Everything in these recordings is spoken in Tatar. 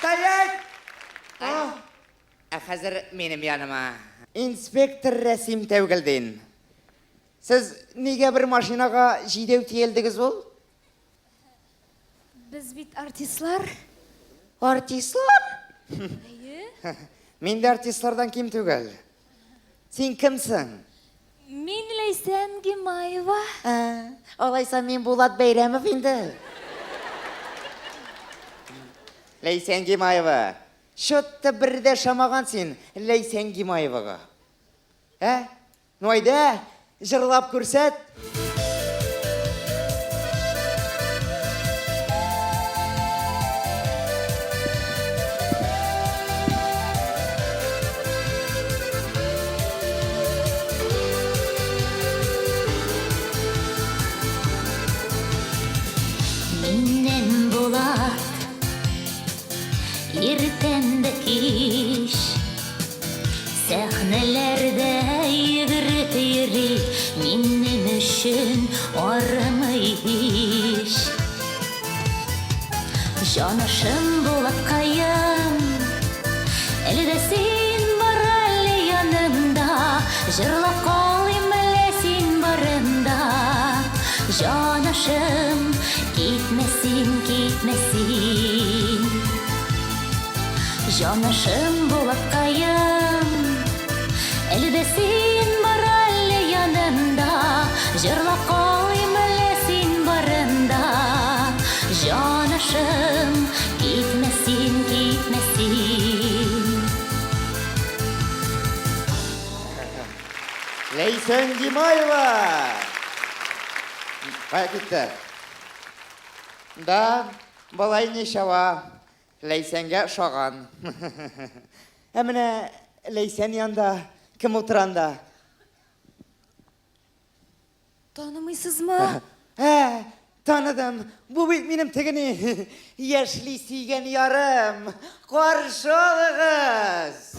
Стоять! Ә хәзер минем яныма. Инспектор Рәсим Тәүгелдин. Сез нигә бер машинага җидәү төялдегез ул? Без бит артистлар. Артистлар? Әйе. Мин дә артистлардан ким түгел. Син кемсең? Мин Ләйсән Гимаева. Ә, алайса мин Булат Бәйрәмов инде. Ләйсән Гимаева, чё-то бер дә ошамаган син Ләйсән Гимаевага. Ә? Ну әйдә, җырлап күрсәт. Миннән Булат Иртән дә кич Сәхнәләрдә йөгереп йөри Минем өчен армый һич. Җанашым Булаткаем, Әле дә син бар әле янымда, Җырлап калыйм әле син барында. Җанашым, китмә син, китмә син. Җанашым Булаткаем, Әле дә син бар әле янымда, Җырлап калыйм әле син барында. Җанашым, китмә син, китмә син. Ләйсән Гимаева! Кая китте? Да, болай ничава. Ләйсәнгә ошаган. Ә менә Ләйсән янда кем утыра анда? Танымыйсызмы? Ә! Таныдым. Бу бит минем тегене. Яшьли сөйгән ярым. Каршы алыгыз!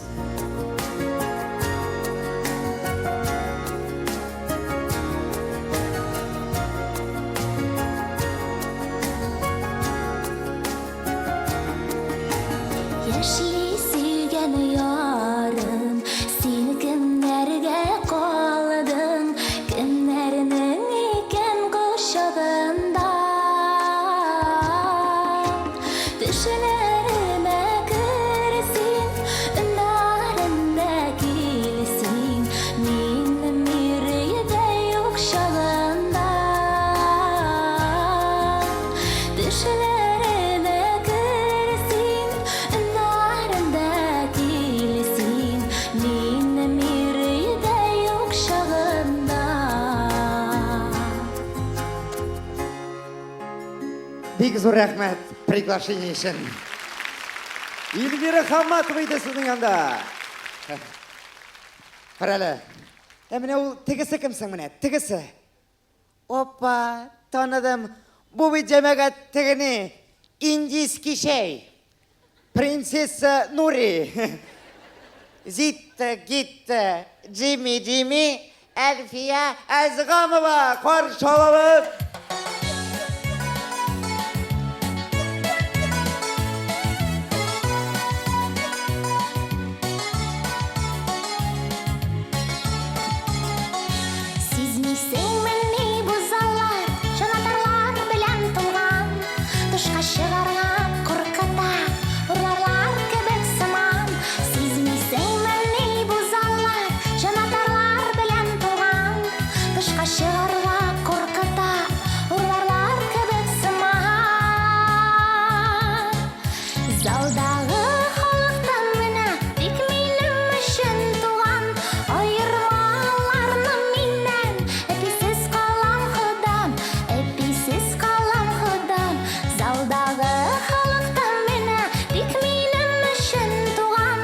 Яшьли сөйгән ярым, син кемнәргә калдың? Кемнәрнең икән кочагында? Төшләремә кер син, өннәрендә кил син, минем йөрәгемдә юк чагында. Төшләремә кер син, өннәрендә кил син, минем йөрәгемдә юк чагында. Бик зур рәхмәт приглашение өчен. Эльвира Хамматова иде сезнең янда. Кара әле. Ә менә ул тегесе кем соң менә? Тегесе. Опа, таныдым. Бу бит җәмәгать тегене. Индийский чәй. Принцесса Нури. Зитта, Гитта, Джимми, Джимми, Әлфия Әзгамова каршы алабыз. Сизмисеңмени бу заллар җанатарлар белән тулган, Тышка чыгарга куркыта, урларлар кебек сыман. Сизмисеңмени бу заллар җанатарлар белән тулган, Тышка чыгарга куркыта, урларлар кебек сыман. Залдагы халыктан менә тик минем өчен туган. Аермаларны миннән, әписез калам Ходам, әписез калам Ходам. Залдагы халыктан менә тик минем өчен туган.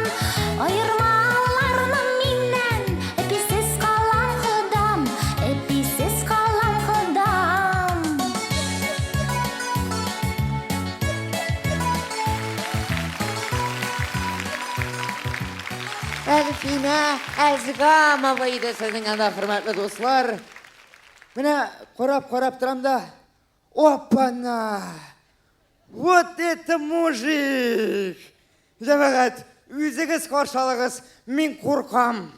Аермаларны миннән, әписез калам Ходам, әписез калам Ходам. Әлфинә Әзгамова иде сезнең янда, хөрмәтле дуслар. Менә карап-карап торам да, опана! Вот это мужик! Җәмәгать, үзегез каршы алыгыз, мин куркам.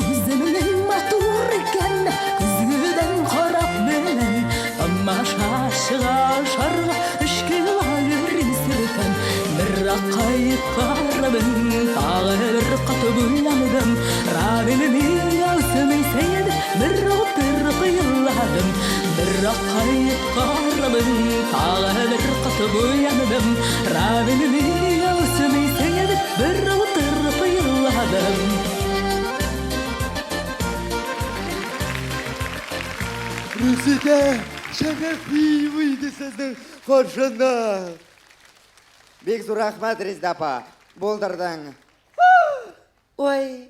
Үземнең матур икән, көзгедән карап беләм. Тамашачыга ашарга өч кило йөрим сөртәм. Бер акаеп карадым, тагы бер кат уйландым. Равил Мияусымый сәйд, бер утырып еладым. Бер акаеп карадым, тагы бер кат уйландым. Равил Мияусымый сәйд, бер утырып еладым. Рүзидә Шәрәфиева иде сезнең каршында. Бик зур рәхмәт, Резидә апа. Булдырдың. Ой,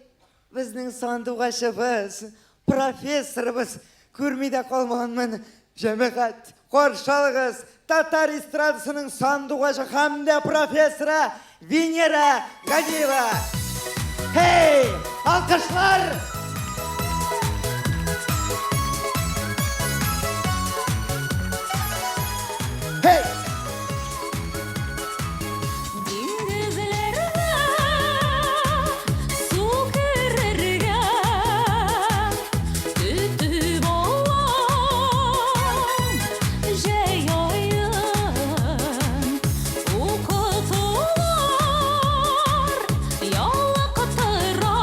безнең сандугачыбыз, профессорыбыз күрми дә калмаганмын. Җәмәгать, каршы алыгыз, татар эстрадасының сандугачы һәм дә профессоры Венера Ганиева. Хей, алкышлар! Хей! Диңгезләргә су керергә көтеп алам җәй аен, укытулар ялыктыра.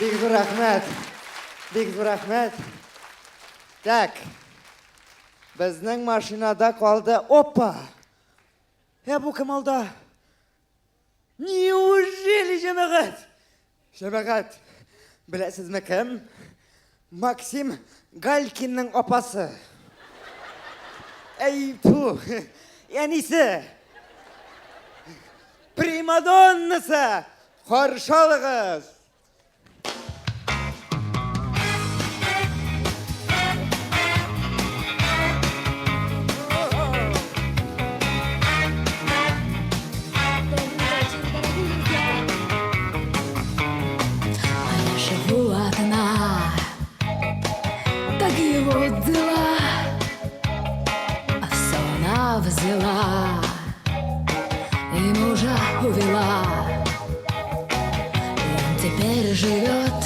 Бик зур рәхмәт. Бик зур рәхмәт. Так. Безнең машинада калды. Опа! Ә бу кем алда? Неужели, җәмәгать? Җәмәгать, беләсезме кем? Максим Галькинның апасы. Әй, ту, әнисе. Примадоннасы. Каршы алыгыз. А я живу одна. Такие вот дела. А всё она взяла и мужа увела. И он теперь живет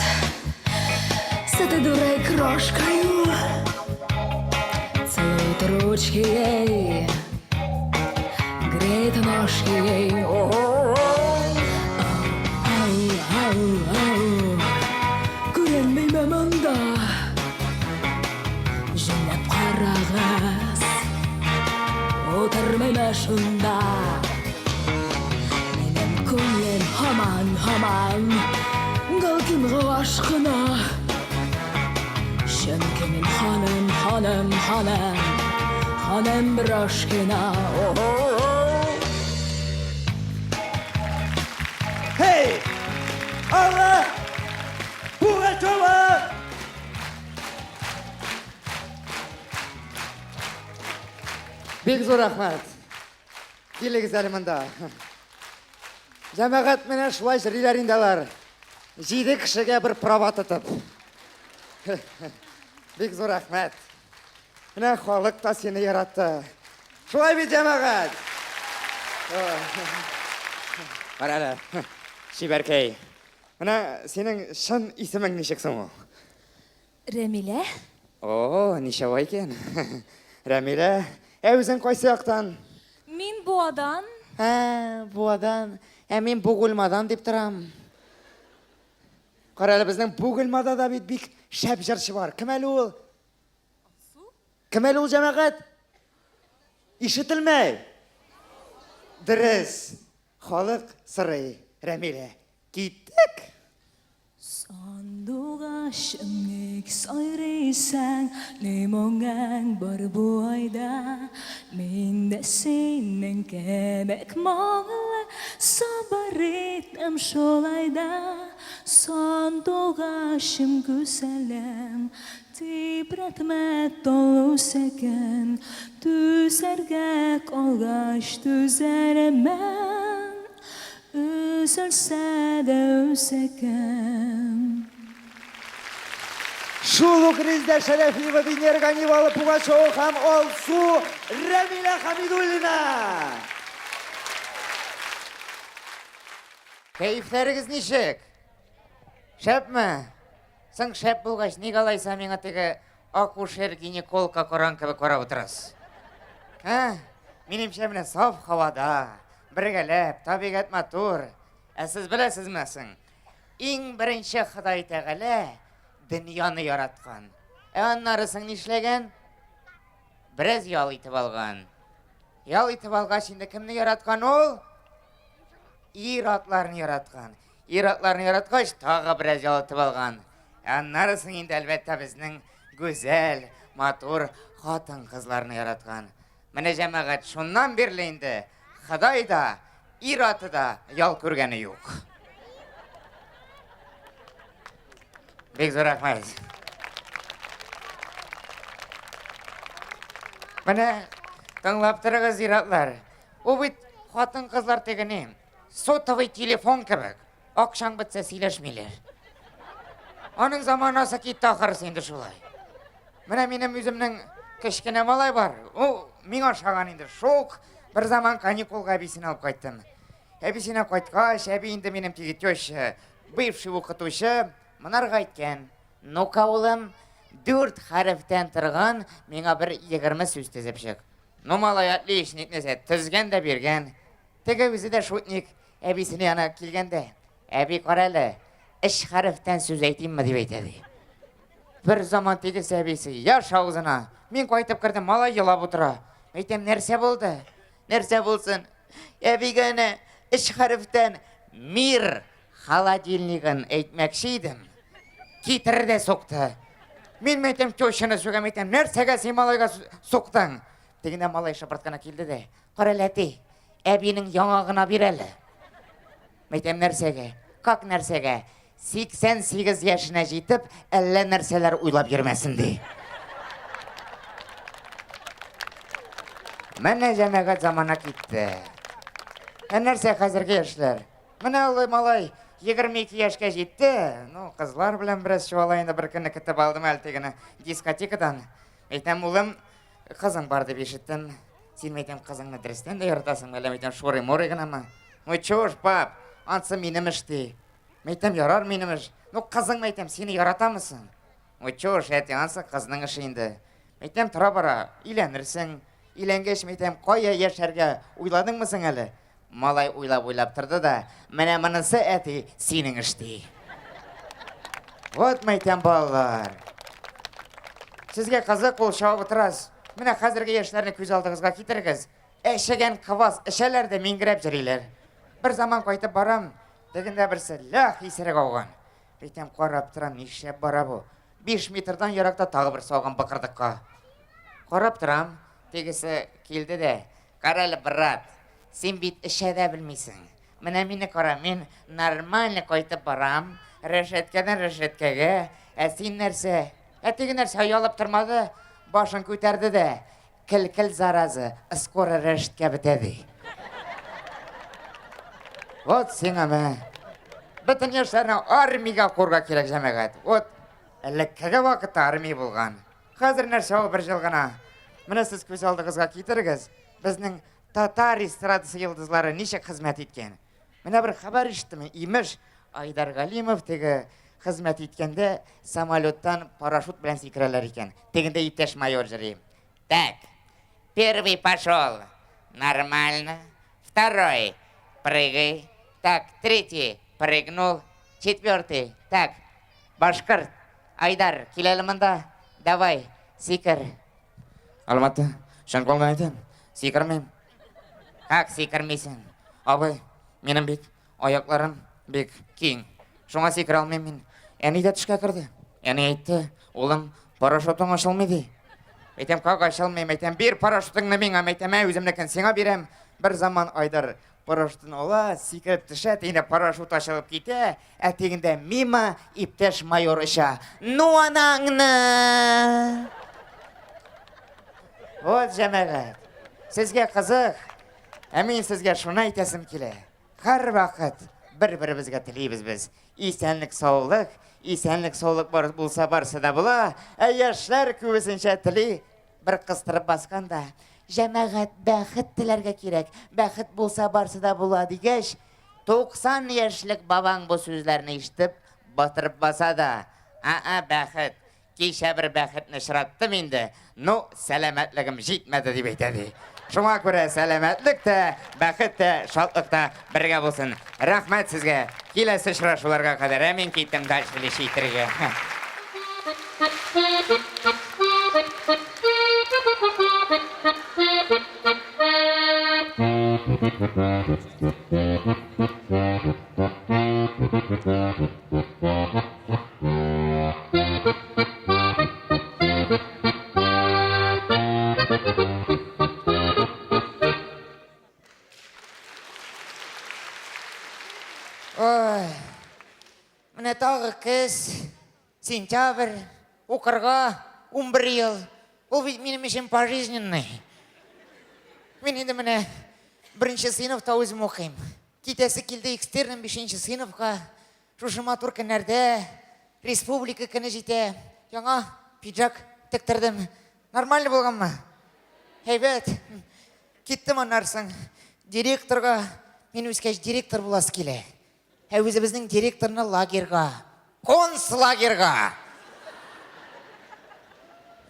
с этой дурой крошкою. Целует ручки ей, греет ножки ей. О-о-о. Ау, ау, ау. Күренмиме монда? Җүнләп карагыз, утырмыймы шунда? Минем күңелем һаман, һаман Галкинга ашкына. Чөнки мин ханым, ханым, ханым, ханым Брошкина. О-о-о. Hey! Алла Пугачева! Бик зур рәхмәт. Килегез әле монда. Җәмәгать менә шулай җырлыйлар инде алар. Җиде кешегә бер права тотып. Бик зур рәхмәт. Менә халык та сине яратты. Шулай бит, җәмәгать? Кара әле, чибәркәй. Менә синең чын исемең ничек соң ул? Рәмилә. О, ничава икән. Рәмилә, ә үзең кайсы яктан? Мин Буадан. Ә, Буадан. Ә мин Бугульмадан дип торам. Кара әле, безнең Бугульмада да бит бик шәп җырчы бар. Кем әле ул? Кем әле ул, җәмәгать? Ишетелмәй. Дөрес. Халык сорый, Рәмилә. Киттек. Сандугачым, ник сайрыйсың, ни моңың бар бу айда? Мин дә синең кебек моңлы, сабыр итәм шулай да. Сандугачым, гүзәлем, тибрәтмә тал үсәген, түзәргә калгач түзәрмен, өзелсә дә үзәгем. Шул ук Резидә Шәрәфиева, Венера Ганиева, Алла Пугачева һәм Алсу Рәмилә Хәмидуллина. Кәефләрегез ничек? Шәпме? Соң шәп булгач, ник алайса миңа теге акушер-гинекологка караган кебек карап утырасыз? Ә? Минемчә, менә саф һавада, бергәләп, табигать матур. Ә сез беләсезме соң? Иң беренче Ходай Тәгалә дөньяны яраткан. Ә аннары соң нишләгән? Бераз ял итеп алган. Ял итеп алгач, инде кемне яраткан ул? Ир-атларны яраткан. Ир-атларны яраткач, тагы бераз ял итеп алган. Ә аннары соң инде, әлбәттә, безнең гүзәл, матур хатын-кызларны яраткан. Менә, җәмәгать, шуннан бирле инде Ходай да, ир-аты да ял күргәне юк. Бик зур рәхмәт. Менә тыңлап торыгыз, ир-атлар. Ул бит хатын-кызлар теге ни, сотовый телефон кебек. Акчаң бетсә сөйләшмиләр. Аның заманасы китте ахрысы инде шулай. Менә минем үземнең кечкенә малай бар. Ул миңа ошаган инде шок. Бер заман каникулга әбисен алып кайттым. Әбисенә кайткач, әби инде минем теге теща, бывший укытучы, монарга әйткән. Ну-ка, улым, дүрт хәрефтән торган миңа бер 20 сүз тезеп чык. Ну, малай, отличник, нәрсә, тезгән дә биргән. Теге үзе дә шутник, әбисенә янына килгәндә, әби, кара әле, Өч хәрефтән сүз әйтимме, дип әйтә, ди. Бер заман тигез әбисе, яш авызына. Мин кайтып кердем, малай елап утыра. Әйтәм, нәрсә булды? Нәрсә булсын? Әбигә әнә өч хәрефтән мир холодильнигын әйтмәкче идем. Китерде дә сукты. Мин әйтәм, тещаны сүгәм, әйтәм, нәрсәгә син малайга суктың? Тегендә малай шыпырт кына килде дә, карале, әти, әбинең яңагына бир әле. Әйтәм, нәрсәгә? Как нәрсәгә? 88 яшенә җитеп, әллә нәрсәләр уйлап йөрмәсен, ди. Менә җәмәгать замана китте. Ә нәрсә хәзерге яшьләр? Менә олы малай 22 яшькә җитте. Ну, кызлар белән бераз чуала инде бер көнне көтеп алдым әле тегене дискотекадан. Әйтәм, улым, кызың бар дип ишеттем. Син әйтәм, кызыңны дөрестән дә яратасың, әллә әйтәм, шурый-мурый гынамы? Ну, чушь, пап, ансы минем эш ди. Әйтәм, ярар минем эш. Ну, кызың әйтәм, сине яратамы соң? Ну, чушь, әти, ансы кызның эше инде. Әйтәм, тора-бара, өйләнерсең. Өйләнгәч, әйтәм, кая яшәргә уйладыңмы соң әле? Малай уйлап-уйлап торды да, менә монысы, әти, синең эш ди. Вот, мәйтәм, балалар. Сезгә кызык ул чабып утырасыз. Менә хәзерге яшьләрне күз алдыгызга китерегез. Әчегән квас эчәләр дә миңгерәп йөриләр. Бер заман кайтып барам, тегендә берсе ләх исерек ауган. Әйтәм, карап торам, нишләп бара бу? 5 метрдан еракта тагы берсе ауган быкырдыкка. Карап торам, тегесе килде дә, Карале, брат, син бит эчә дә белмисең. Менә мине кара, мин нормально кайтып барам, рәшәткәдән рәшәткәгә. Ә син нәрсә? Ә теге нәрсә оялып тормады, башын күтәрде дә, кел-кел зараза, скоро рәшәткә бетә ди. Вот сиңа мә. Бөтен яшьләрне армиягә куырга кирәк, җәмәгать. Вот элеккеге вакытта армия булган. Хәзер нәрсә ул бер җыл гына. Менә сез күз алдыгызга китерегез, безнең татар эстрадасы йолдызлары ничек хезмәт иткән. Менә бер хәбәр ишеттем, имеш, Айдар Галимов теге хезмәт иткәндә самолеттан парашют белән сикерәләр икән. Тегендә иптәш майор җыри. Так, первый пошел. Нормально. Второй, прыгай. Так, третий, прыгнул. Четвертый, так, башкорт, Айдар, кил әле монда. Давай, сикер. Алматы, чын күңелдән әйтәм, сикермим. Как сикермисең? Абый, минем бит аякларым бик киң. Шуңа сикерә алмыйм мин. Әни дә төшкә керде. Әни әйтте, улым, парашютың ачылмый ди. Әйтәм, как ачылмый? Әйтәм, бир парашютыңны миңа, әйтәм, ә үземнекен сиңа бирәм. Бер заман Айдар парашютын ала, сикереп төшә, тегендә парашют ачылып китә, Ә тегендә мимо иптәш майор оча. Ну анаңны! Вот, җәмәгать, сезгә кызык, ә мин сезгә шуны әйтәсем килә. Һәрвакыт бер-беребезгә телибез без. Исәнлек, саулык, исәнлек, саулык бар булса барсы да була. Ә яшьләр күбесенчә тели, бер кыстырып баскан да, җәмәгать, бәхет теләргә кирәк, бәхет булса барсы да була дигәч, 90 яшьлек бабаң бу сүзләрне ишетеп, батырып баса да, А-а, бәхет, кичә бер бәхетне очраттым инде, ну, сәламәтлегем җитмәде, дип әйтә ди. Шуңа күрә сәламәтлек тә, бәхет тә, шатлык та бергә булсын. Рәхмәт сезгә. Киләсе очрашуларга кадәр. Ә мин киттем дальше лечи итәргә. Ой, менә тагы көз, сентябрь, укырга 11 ел. Ул бит минем өчен пожизненный. Мин инде менә беренче сыйныфта үзем укыйм. Китәсе килде экстерном бишенче сыйныфка. Шушы матур көннәрдә республика көне җитә. Яңа пиджак тектердем. Нормально булганмы? Әйбәт. Киттем аннан соң директорга. Мин үскәч директор буласы килә. Ә үзебезнең директорны лагерьга, концлагерьга.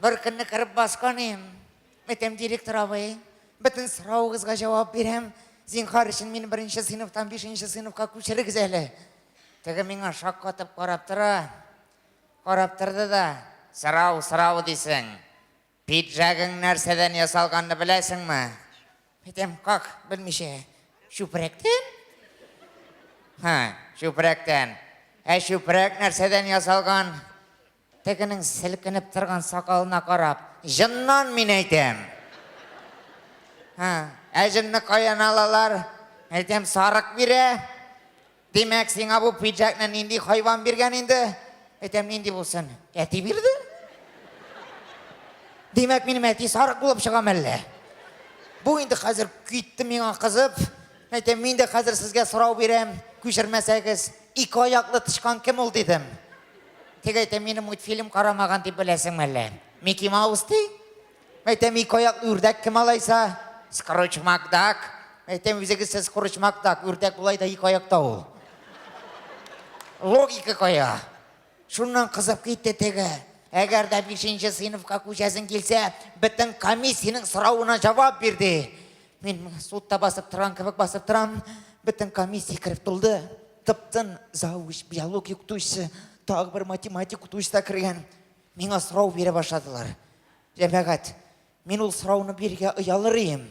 Бер көнне кереп баскан идем. Әйтәм, директор абый, бөтен соравыгызга җавап бирәм. Зинһар өчен мине беренче сыйныфтан бишенче сыйныфка күчерегез әле. Теге миңа шаккатып карап тора. Карап торды да, сорау, сорау дисең. Пиджагың нәрсәдән ясалганны беләсеңме? Әйтәм, как, белмичә. Чүпрәктән? Һа, чүпрәктән. Ә чүпрәк нәрсәдән ясалган? Тегенең селкенеп торган сакалына карап, җыннан мин әйтәм. Һа, ә җынны каян алалар? Әйтәм, сарык бирә. Димәк, сиңа бу пиджакны нинди хайван биргән инде? Әйтәм, нинди булсын? Әти бирде. Димәк, минем әти сарык булып чыга мәллә? Бу инде хәзер китте миңа кызып. Әйтәм, мин дә хәзер сезгә сорау бирәм, күчермәсәгез, ике аяклы тычкан кем ул дидем. Тик әйтәм, минем мультфильм карамаган дип беләсең мәллә? Микки Маус ди. Әйтәм, ике аяклы үрдәк кем алайса? Скрудж Макдак. Әйтәм, үзегез сез Скрудж Макдак, үрдәк болай да ике аякта ул. Логика кая? Шуннан кызып китте теге. Әгәр дә бишенче сыйныфка күчәсең килсә, бөтен комиссиянең соравына җавап бир, ди. Мин судта басып торган кебек басып торам. Бөтен комиссия кереп тулды. Тып-тын завуч, биология укытучысы, тагы бер математика укытучысы да кергән. Миңа сорау бирә башладылар. Җәмәгать, мин ул сорауны бирергә оялыр идем.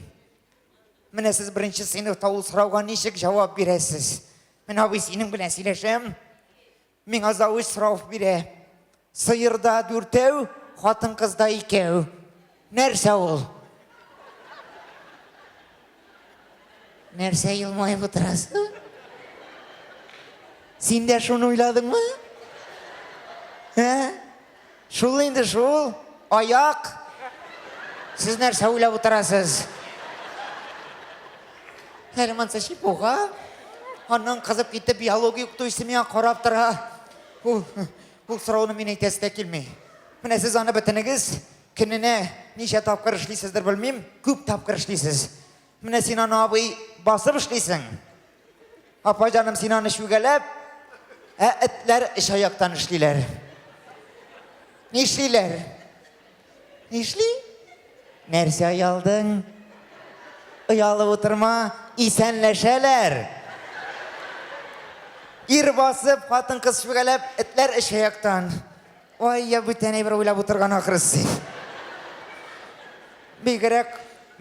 Менә сез беренче сыйныфта ул сорауга ничек җавап бирәсез? Менә абый синең белән сөйләшәм. Миңа завуч сорау бирә. Сыерда дүртәү, хатын-кызда икәү. Нәрсә ул? Нәрсә елмаеп утырасың? Син дә шуны уйладыңмы? Ә? Шул инде шул. Аяк. Сез нәрсә уйлап утырасыз? Әле монсы чепуха. Аннан кызып китте биология укытучысы миңа карап тора. Ул, ул сорауны мин әйтәсе дә килми. Менә сез аны бөтенегез көненә ничә тапкыр эшлисездер белмим, күп тапкыр эшлисез. Менә син аны абый басып эшлисең. Апа җаным, син аны чүгәләп, ә этләр өч аяктан эшлиләр. Нишлиләр? Нишли? Нәрсә оялдың? Оялып утырма, исәнләшәләр. Ир басып, хатын-кыз чүгәләп, этләр өч аяктан. Ай, я бүтән әйбер уйлап утырган ахрысы. Бигрәк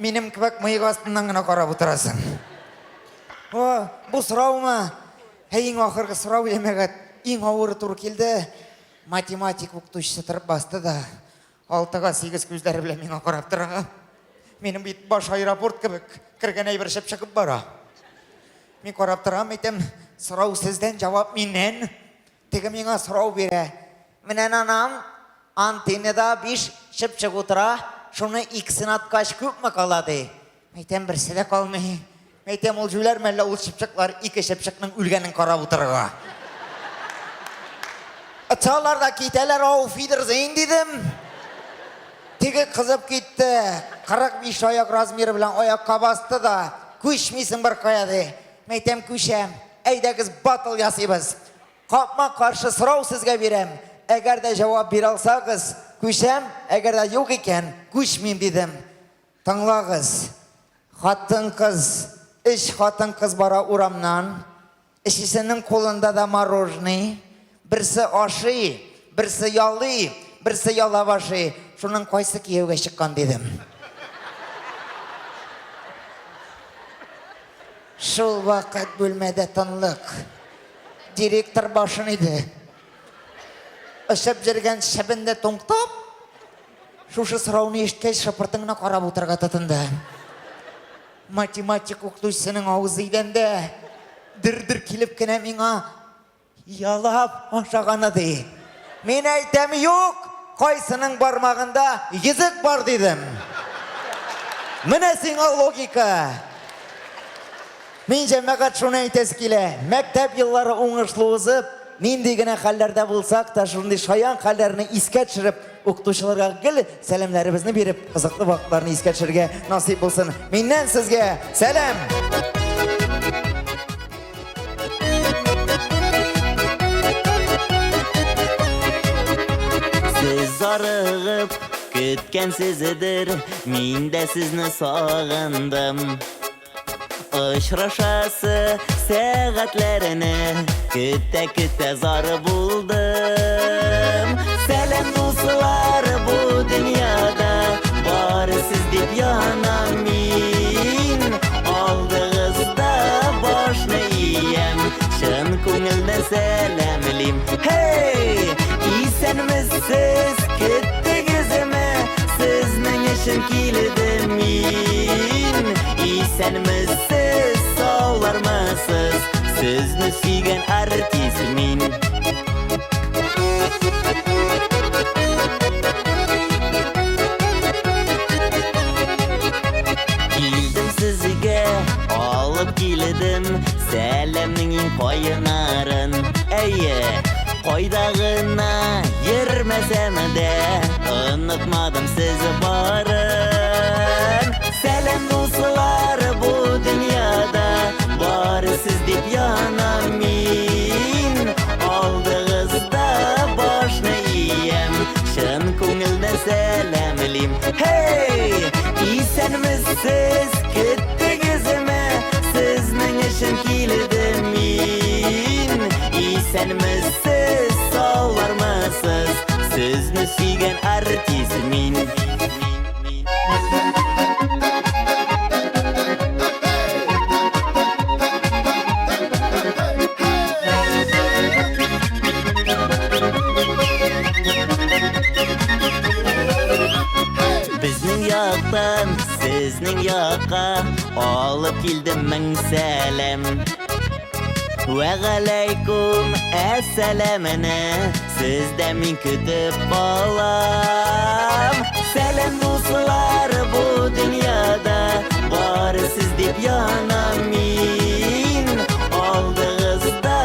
минем кебек мыек астыннан гына карап утырасың. О, бу сораумы? Ә иң ахыргы сорау, җәмәгать, иң авыры туры килде. Математик укытучысы торып басты да, алтыга сигез күзләре белән миңа карап тора. Минем бит баш аэропорт кебек, кергән әйбер чып чыгып бара. Мин карап торам, әйтәм, сорау сездән, җавап миннән. Теге миңа сорау бирә. Менә нанам, антеннада биш чыпчык утыра, шуны икесен аткач күпме кала, ди. Әйтәм, берсе дә калмый. Әйтәм, ул җүләр мәллә ул чыпчыклар ике чыпчыкның үлгәнен карап утырырга. Очалар да китәләр, ау фидерзейн, дидем. Теге кызып китте. 45 аяк размеры белән аякка басты да, күчмисең бер кая, ди. Әйтәм, күчәм. Әйдәгез, батл ясыйбыз. Капма-каршы сорау сезгә бирәм. Әгәр дә җавап бирә алсагыз, күчәм, әгәр дә юк икән, күчмим, дидем. Тыңлагыз. Хатын-кыз, өч хатын-кыз бара урамнан. Өчесенең кулында да мороженый. Берсе ашый, берсе ялый, берсе ялап ашый. Шуның кайсы кияүгә чыккан, дидем. Шул вакыт бүлмәдә тынлык. Директор башын иде. Очып йөргән чебен дә туңтап, шушы сорауны ишеткәч, шыпыртын гына карап утырырга тотынды. Математик укытучысының авызы идәндә дер-дер килеп кенә миңа Ялап ашаганы ди. Мин әйтәм, юк, кайсының бармагында йөзек бар дидем. Менә сиңа логика. Мин җәмәгать шуны әйтәсе килә, мәктәп еллары уңышлы узып, нинди генә хәлләрдә булсак та, шундый шаян хәлләрне искә төшереп, укытучыларга гел сәламнәребезне биреп, кызыклы вакытларны искә төшерергә насыйп булсын. Миннән сезгә сәлам! Сез зарыгып көткәнсездер, мин дә сезне сагындым. Очрашасы сәгатьләрне Көтә-көтә зар булдым. Сәлам, дуслар, бу дөньяда Бары сез дип янам мин. Алдыгызда башны иям, Чын күңелдән сәламлим. Һей! Исәнмесез, көттегезме? Сезнең өчен килдем мин. Исәнмесез, саулармысыз? Сезне сөйгән артист мин. Килдем сезгә, алып килдем сәламнең иң кайнарын. Әйе, кайда гына йөрмәсәм дә, онытмадым сез барын. Сәлам, дуслар, бу дөньяда бары сез дип янам мин. Алдыгызда башны иям, чын күңелдән сәламлим. Һей! Исәнмесез, көттегезме? Сезнең өчен килдем мин. Исәнмесез, саулармысыз? Сезне сөйгән артист мин. Безнең яктан сезнең якка алып килдем мең сәлам. Вәгаләйкүм әссәламене сездә мин көтеп калам. Сәлам, дуслар, бу дөньяда бары сез дип янам мин. Алдыгызда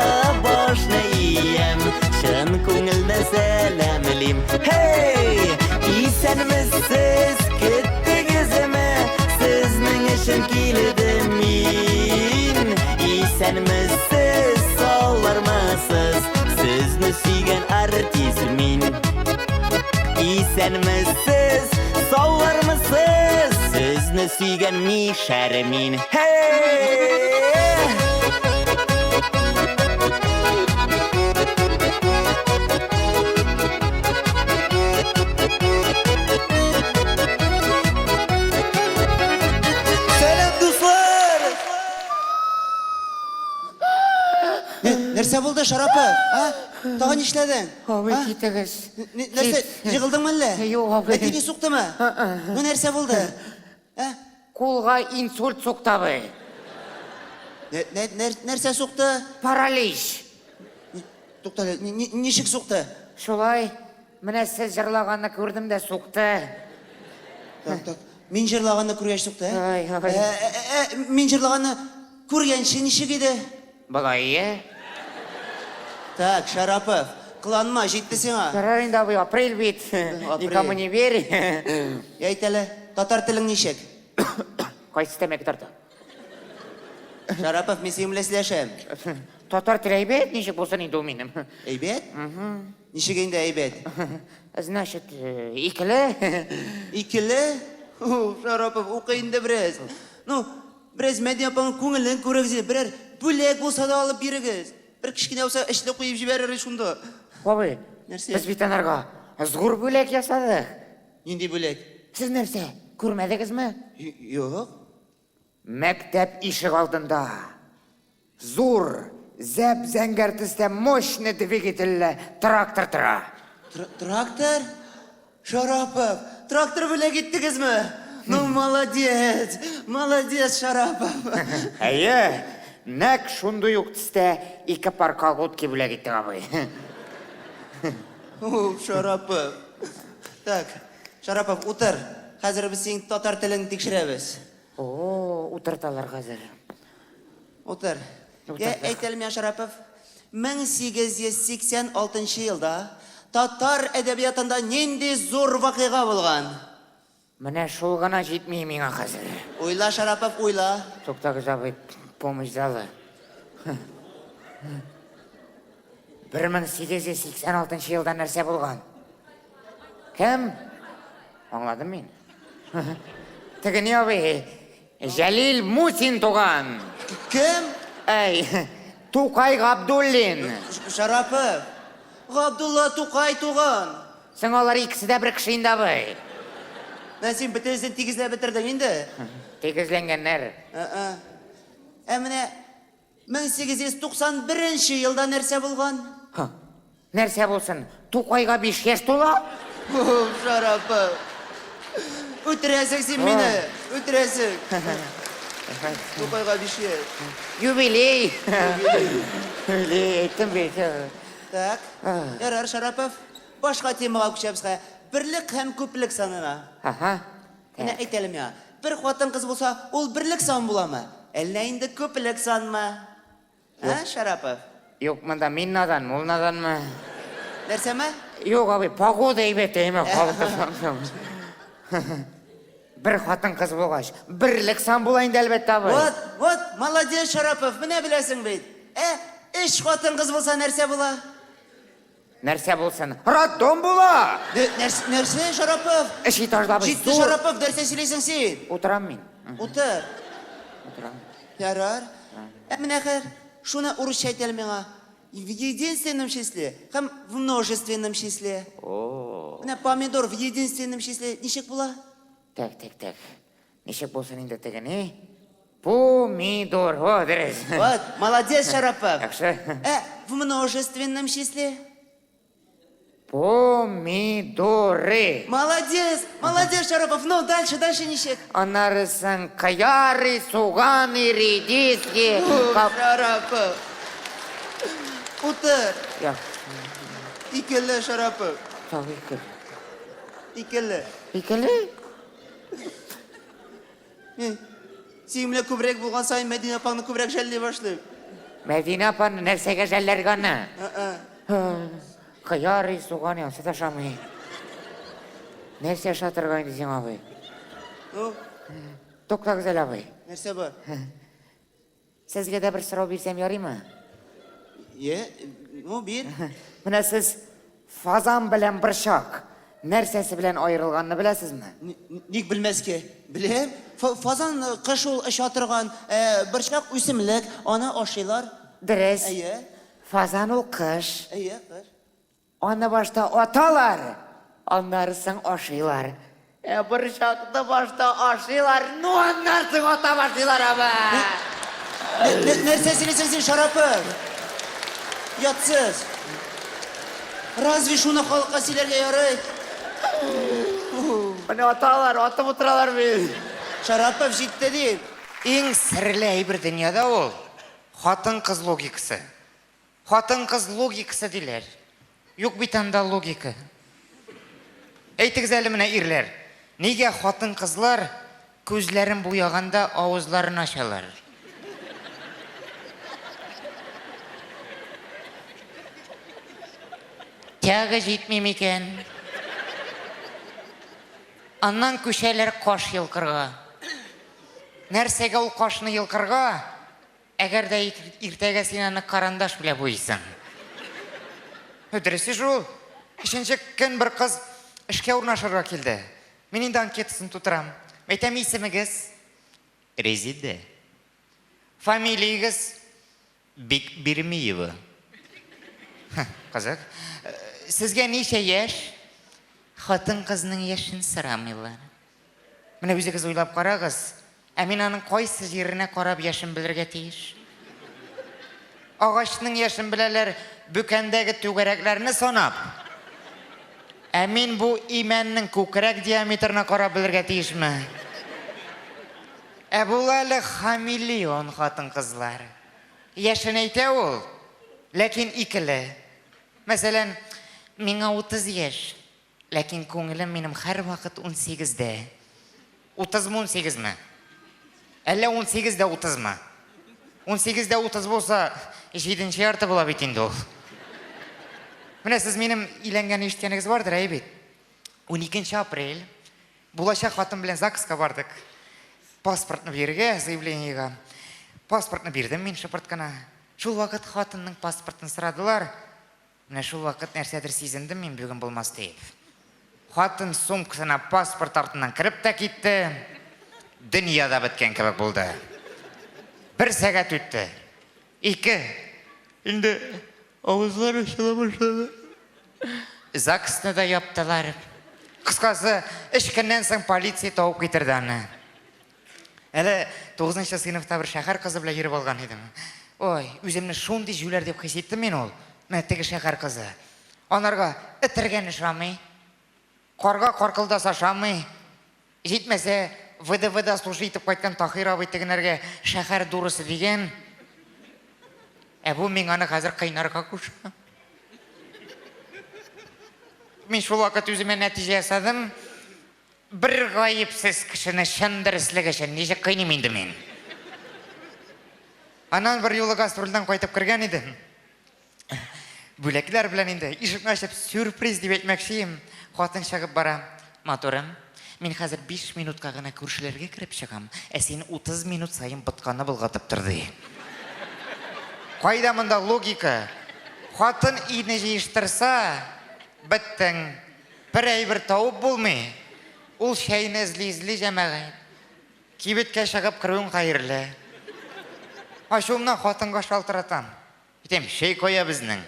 башны иям, чын күңелдән сәламлим. Һей! Исәнмесез, көттегезме? Сезнең өчен килдем мин. Исәнмесез, саулармысыз? Сезне сөйгән артист мин. Исәнмесез, саулармысыз? Сезне сөйгән мишәр мин. Һей! Сәлам, дуслар! Нәрсә булды, Шарапов? А? Тагын нишләдең? Абый, А? китегез. Нәрсә, егылдыңмы әллә? Юк, абый. Әти ни суктымы? Ну, нәрсә булды? Ә? Кулга инсульт сукты, абый. Нәрсә сукты? Паралич. Тукта әле, ничек сукты? Шулай, менә сез җырлаганны күрдем дә сукты. Так, так. Мин җырлаганны күргәч сукты, ә? Ай, ай. Ә, ә, ә, мин җырлаганны күргәнче ничек иде? Болай, е? Так, Шарапов, кыланма, җитте сиңа. Ярар инде, абый, апрель бит. Апрель. Никому не верь. Әйт әле, татар телең ничек? Кайсы тәмәке тарта? Шарапов, мин синең белән сөйләшәм. Татар теле әйбәт, ничек булсын инде ул минем. Әйбәт? Ничек инде әйбәт? Значит, икеле. Икеле? О, Шарапов, укы инде бераз. Ну, бераз Мәдинә апаның күңелен күрегез инде. Берәр бүләк булса да алып бирегез. Бер кечкенә булса эчле куеп җибәрер шунда. Абый, Нәрсә? без бит анарга зур бүләк ясадык. Нинди бүләк? Сез нәрсә, күрмәдегезме? Юк. Мәктәп ишек алдында зур, зәп-зәңгәр төстә мощный двигательле трактор тора. Трактор? Шарапов, трактор бүләк иттегезме? Ну, молодец, молодец, Шарапов. Әйе, нәкъ шундый ук төстә ике пар колготки бүләк иттек, абый. Уф, Шарапов. Так, Шарапов, утыр. Хәзер без синең татар телен тикшерәбез. О, утырталар хәзер. Утыр. Я, әйт әле миңа, Шарапов, 1886 елда татар әдәбиятында нинди зур вакыйга булган? Менә шул гына җитми миңа хәзер. Уйла, Шарапов, уйла. Туктагыз, абый, помощь залы. 1886 елда нәрсә булган? Кем? Аңладым мин. Теге ни, абый? Җәлил Мусин туган. Кем? Әй, Тукай Габдуллин. Шарапов. Габдулла Тукай туган. Соң алар икесе дә бер кеше инде, абый. Менә син бөтенесен тигезләп бетердең инде. Тигезләнгәннәр. Ә менә 1891 елда нәрсә булган? Ха. Нәрсә булсын? Тукайга 5 яшь тула. Шарапов. Үтерәсең син мине, үтерәсең. Тукайга 5 яшь. Юбилей. Юбилей, әйттем бит. Так. Ярар, Шарапов. Башка темага күчәбез хәзер. Берлек һәм күплек санына. Ага. Менә әйт әле миңа, бер хатын-кыз булса, ул берлек сан буламы? Әллә инде күплек санмы? Ә, Шарапов? Юк, монда мин наданмы, ул наданмы? Нәрсәме? Юк, абый, погода әйбәт, әйме, халыкта. Бер хатын-кыз булгач, берлек сан була инде, әлбәттә, абый. Вот, вот, молодец, Шарапов, менә беләсең бит. Ә, өч хатын-кыз булса нәрсә була? Нәрсә булсын? Роддом була! Нәрсә, Шарапов? Эш этажда абый. Җитте, Шарапов, нәрсә сөйлисең син? Утырам мин. Утыр. Утырам. Ярар. Ә менә хәер, шуны урысча әйт әле миңа. В единственном числе һәм в множественном числе. О. Менә помидор в единственном числе ничек була? Так, так, так. Ничек булсын инде теге, ни? Помидор. О, дөрес. Вот, молодец, Шарапов. Яхшы. Ә в множественном числе? Помидоры. Молодец, молодец, Шарапов. Ну, дальше, дальше ничек. Аннары соң кыяры, суганы, редиски. Шарапов. Утыр. Я. Икеле, Шарапов. Тагы икеле. Икеле. Икеле? Мин синең күбрәк булган саен Мәдинә апаңны күбрәк жәлли башлыйм. Мәдинә апаны нәрсәгә жәлләргә аны? Кыяр, суган янсы да ашамый. Нәрсә ашатырга инде сиңа, абый? Ну? Туктагыз әле, абый. Нәрсә бар? Сезгә дә бер сорау бирсәм ярыймы? Е, ну бир. Менә сез фазан белән борчак нәрсәсе белән аерылганны беләсезме? Ник белмәскә? Беләм. Фазан э, кыш ул оча торган, э, борчак үсемлек, аны ашыйлар. Дөрес. Әйе. Фазан ул кыш. Әйе, кыш. Аны башта аталар, аннары соң ашыйлар. Ә борчакны башта ашыйлар, ну аннан соң ата башлыйлар абы. Нәрсә сөйлисең син, Шарапов? Ятсыз. Разве шуны халыкка сөйләргә ярый? Менә аталар, атып утыралар бит. Шарапов җитте дип. Иң серле әйбер дөньяда ул хатын-кыз логикасы. Хатын-кыз логикасы диләр. Юк бит анда логика. Әйтегез әле менә, ирләр, нигә хатын-кызлар күзләрен буяганда авызларын ачалар? Тяга җитми микән? Аннан күчәләр каш йолкырга. Нәрсәгә ул кашны йолкырга? Әгәр дә иртәгә син аны карандаш белән буйыйсың. Дөресе шул. Өченче көн бер кыз эшкә урнашырга килде. Мин инде анкетасын тутырам. Әйтәм, исемегез? Резидә. Фамилиягез? Бикбирмиева. Кызык. Сезгә ничә яшь? Хатын-кызның яшен сорамыйлар. Менә үзегез уйлап карагыз, ә мин аның кайсы җиренә карап яшен белергә тиеш? Агачның яшен беләләр бүкәндәге түгәрәкләрне санап. Ә мин бу имәннең күкрәк диаметрына карап белергә тиешме? Ә була әле хамелеон хатын-кызлар. Яшен әйтә ул, ләкин икеле. Мәсәлән, миңа 30 яшь. Ләкин күңелем минем һәрвакыт унсигездә. Утызмы, унсигезме? Әллә унсигез дә утызмы? Унсигез дә утыз булса, җиденче ярты була бит инде ул. Менә сез минем өйләнгәнне ишеткәнегез бардыр, әйе бит? Уникенче апрель. Булачак хатын белән ЗАГСка бардык. Паспортны бирергә, заявлениегә. Паспортны бирдем мин шыпырт кына. Шул вакыт хатынның паспортын сорадылар. Менә шул вакыт нәрсәдер сизендем мин бүген булмас диеп. Хатын сумкасына паспорт артыннан кереп тә китте. Дөнья да беткән кебек булды. Бер сәгать үтте. Ике. Инде авызлар ачыла башлады. ЗАГСны да яптылар. Кыскасы, өч көннән соң полиция табып китерде аны. Әле тугызынчы сыйныфта бер шәһәр кызы белән йөреп алган идем. Ой, үземне шундый җүләр дип хис иттем мин ул. Менә теге шәһәр кызы. Анарга этергән ошамый. Карга каркылдаса ошамый. Җитмәсә, ВДВда служить итеп кайткан Таһир абый тегенәргә шәһәр дурысы дигән. Ә бу миңа аны хәзер кыйнарга куша. Мин шул вакыт үземә нәтиҗә ясадым. Бер гаепсез кешене чын дөреслек өчен ничек кыйныйм инде мин? Аннан бер юлы гастрольдән кайтып кергән идем. Бүләкләр белән инде ишекне ачып сюрприз дип әйтмәкче идем. Хатын чыгып бара. Матурым, мин хәзер 5 минутка гына күршеләргә кереп чыгам, ә син 30 минут саен ботканы болгатып тор, ди. Кайда монда логика? Хатын өйне җыештырса, беттең. Бер әйбер табып булмый. Ул чәйне эзли-эзли, җәмәгать. Кибеткә чыгып керүең хәерле. Ачуымнан хатынга шалтыратам. Әйтәм, чәй кая безнең?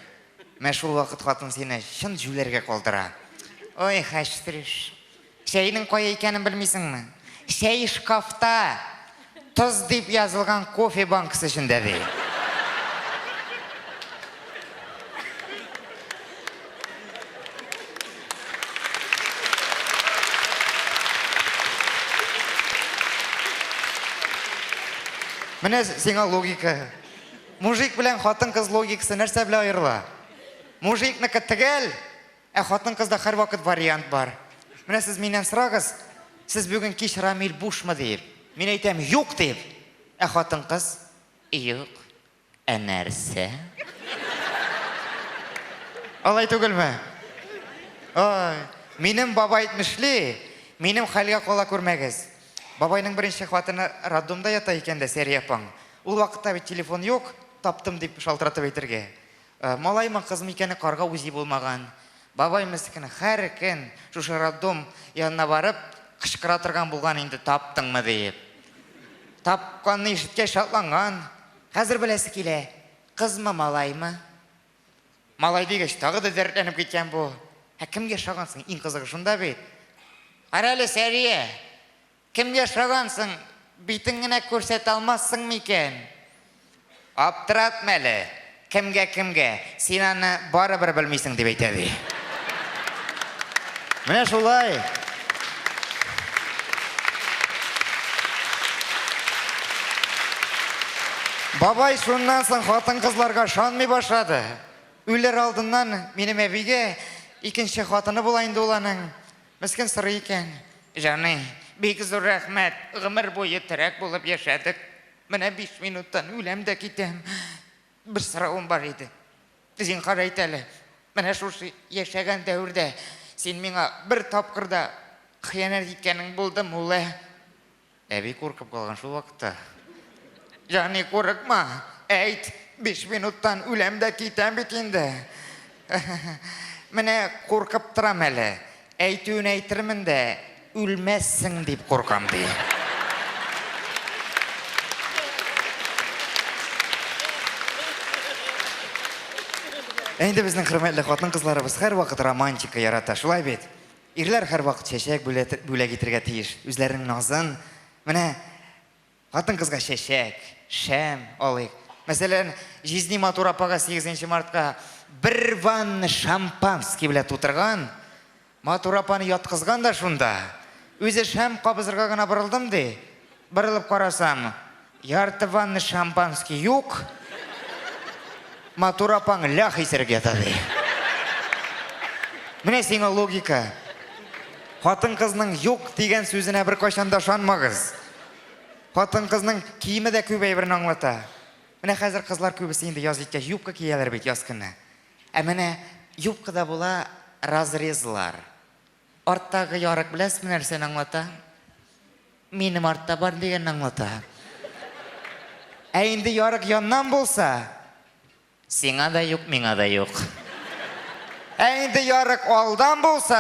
Менә шул вакыт хатын сине чын җүләргә калдыра. Ой, хәчтерүш. Чәйнең кая икәнен белмисеңме? Чәй шкафта. Тоз дип язылган кофе банкасы эчендә, ди. Менә сиңа логика. Мужик белән хатын-кыз логикасы нәрсә белән аерыла? Мужикныкы төгәл, Ә хатын-кызда һәрвакыт вариант бар. Менә сез миннән сорагыз, сез бүген кич Рамил бушмы диеп. Мин әйтәм, юк дип. Ә хатын-кыз, юк. Ә нәрсә? Алай түгелме? Ой, минем бабай әйтмешли, минем хәлгә кала күрмәгез. Бабайның беренче хатыны роддомда ята икән дә, Сәрия апаң. Ул вакытта бит телефон юк, таптым дип шалтыратып әйтергә. Малаймы, кызмы икәне карга үзи булмаган. Бабай мескен һәр көн шушы роддом янына барып, кычкыра торган булган инде, таптыңмы диеп. Тапканны ишеткәч шатланган. Хәзер беләсе килә, кызмы, малаймы? Малай дигәч, тагы да дәртләнеп киткән бу. Ә кемгә ошаган соң? Иң кызыгы шунда бит. Карале, Сәрия, Кемгә ошагансың, битең генә күрсәтә алмассың микән? Аптыратма әле, кемгә-кемгә, син аны барыбер белмисең, дип әйтә ди. Менә шулай. Бабай шуннан соң хатын-кызларга ышанмый башлады. Үлер алдыннан минем әбигә икенче хатыны була инде ул аның. Мескен сорый икән. Җаный, бик зур рәхмәт, гомер буе терәк булып яшәдек. Менә биш минуттан үләм дә китәм. Бер соравым бар иде. Зинһар әйт әле, менә шушы яшәгән дәвердә син миңа бер тапкыр да хыянәт иткәнең булдымы ул, ә? Әби куркып калган шул вакытта. Җани, курыкма, әйт, биш минуттан үләм дә китәм бит инде. Менә куркып торам әле. Әйтүен әйтермен дә, үлмәссең дип куркам, ди. Ә инде безнең хөрмәтле хатын-кызларыбыз һәрвакыт романтика ярата, шулай бит? Ирләр һәрвакыт чәчәк бүләк итергә тиеш, үзләренең назын. Менә хатын-кызга чәчәк, шәм алыйк. Мәсәлән, җизни матур апага 8 мартка бер ванна шампанский белән тутырган. Матур апаны яткызган да шунда. Үзе шәм кабызырга гына борылдым, ди. Борылып карасам, ярты ванна шампанский юк. Матур апаң лях исерек ята, ди. Менә сиңа логика. Хатын-кызның юк дигән сүзенә беркайчан да ышанмагыз. Хатын-кызның киеме дә күп әйберне аңлата. Менә хәзер кызлар күбесе инде яз җиткәч юбка кияләр бит яз көне. Ә менә юбкада була разрезлар. Арттагы ярык беләсезме нәрсәне аңлата? Минем артта бар дигәнне аңлата. Ә инде ярык яннан булса, сиңа да юк, миңа да юк. Ә инде ярык алдан булса,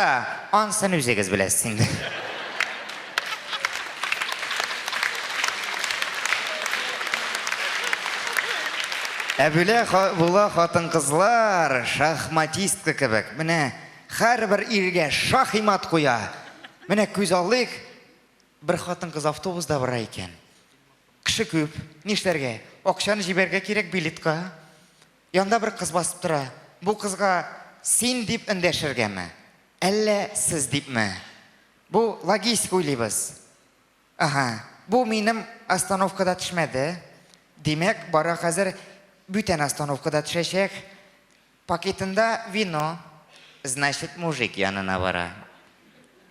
ансын үзегез беләсез инде. Ә бүлә була хатын-кызлар шахматистка кебек. Менә һәрбер иргә шахимат куя. Менә күз алыйк, бер хатын-кыз автобуста бара икән. Кеше күп, нишләргә? Акчаны җибәргә кирәк билетка. Янда бер кыз басып тора. Бу кызга син дип эндәшергәме? Әллә сез дипме? Бу логистик уйлыйбыз. Ага, бу минем остановкада төшмәде. Димәк, бара хәзер бүтән остановкада төшәчәк. Пакетында вино. Значит, мужик янына бара.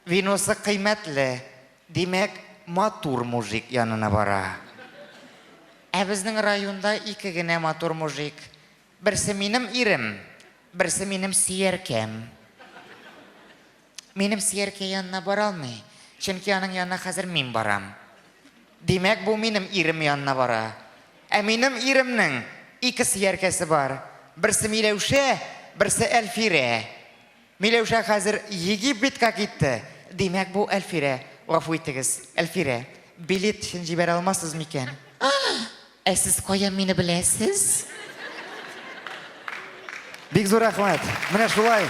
Виносы кыйммәтле. Димәк, матур мужик янына бара. Ә безнең районда ике генә матур мужик. Берсе минем ирем, берсе минем сөяркәм. Минем сөяркә янына бара алмый, чөнки аның янына хәзер мин барам. Димәк, бу минем ирем янына бара. Ә минем иремнең ике сөяркәсе бар. Берсе Миләүшә, берсе Әлфирә. Миләүшә хәзер Египетка китте. Димәк, бу Әлфирә. Гафу итегез, Әлфирә, билет өчен җибәрә алмассыз микән? Ә сез каян мине беләсез? Бик зур рәхмәт. Менә шулай.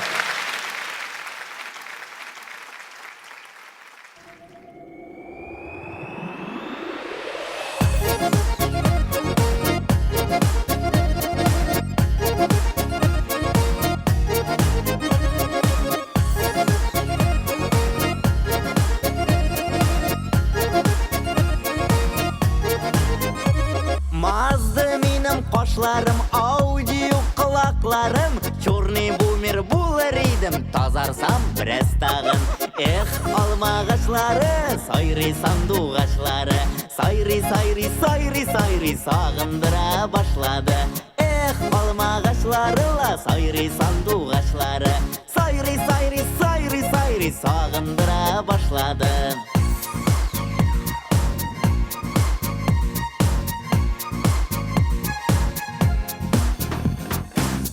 Мазды минем кашларым, аудио колакларым, Черный бумер булыр идем, тазарсам бераз тагын. Эх, алмагачлары, сайрый сандугачлары, Сайрый, сайрый, сайрый, сайрый, сагындыра башлады. Эх, алмагачлары ла, сайрый сандугачлары, Сайрый, сайрый, сайрый, сайрый, сагындыра башлады.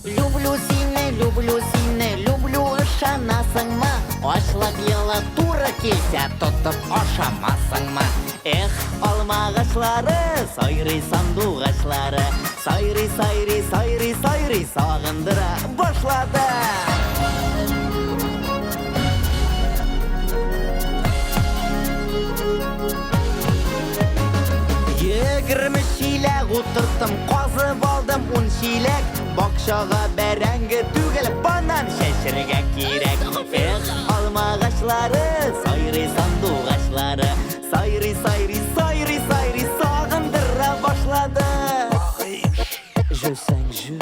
Люблю сине, люблю сине, люблю, ышанасыңмы? Ачлык елы туры килсә, тотып ашамасыңмы? Эх, алмагачлары, сайрый сандугачлары, Сайрый, сайрый, сайрый, сайрый, сагындыра башлады. 20 чиләк утырттым, казып алдым 10 чиләк. Бакчага бәрәңге түгел, банан чәчергә кирәк. Эх, алмагачлары, сайрый сандугачлары, Сайрый, сайрый, сайрый, сайрый, сагындыра башлады. Je cinq je,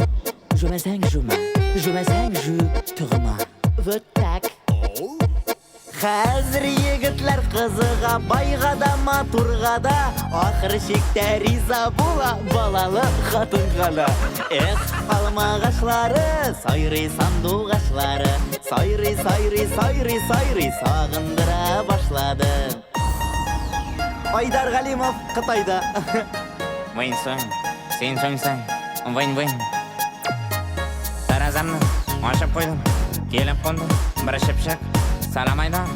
je mets cinq je mets, je mets cinq je te Вот так. Хәзер егетләр кызыга, байга да, матурга да, ахыр чиктә риза була балалы хатынга да. Эх, алмагачлары, сайрый сандугачлары, Сайрый, сайрый, сайрый, сайрый, сагындыра башлады. Айдар Галимов Кытайда. Вынь-сунь, син-сунь-сань, вынь-вынь. Тәрәзәмне ачып куйдым, килеп кунды бер чыпчык. Сәлам Айдар,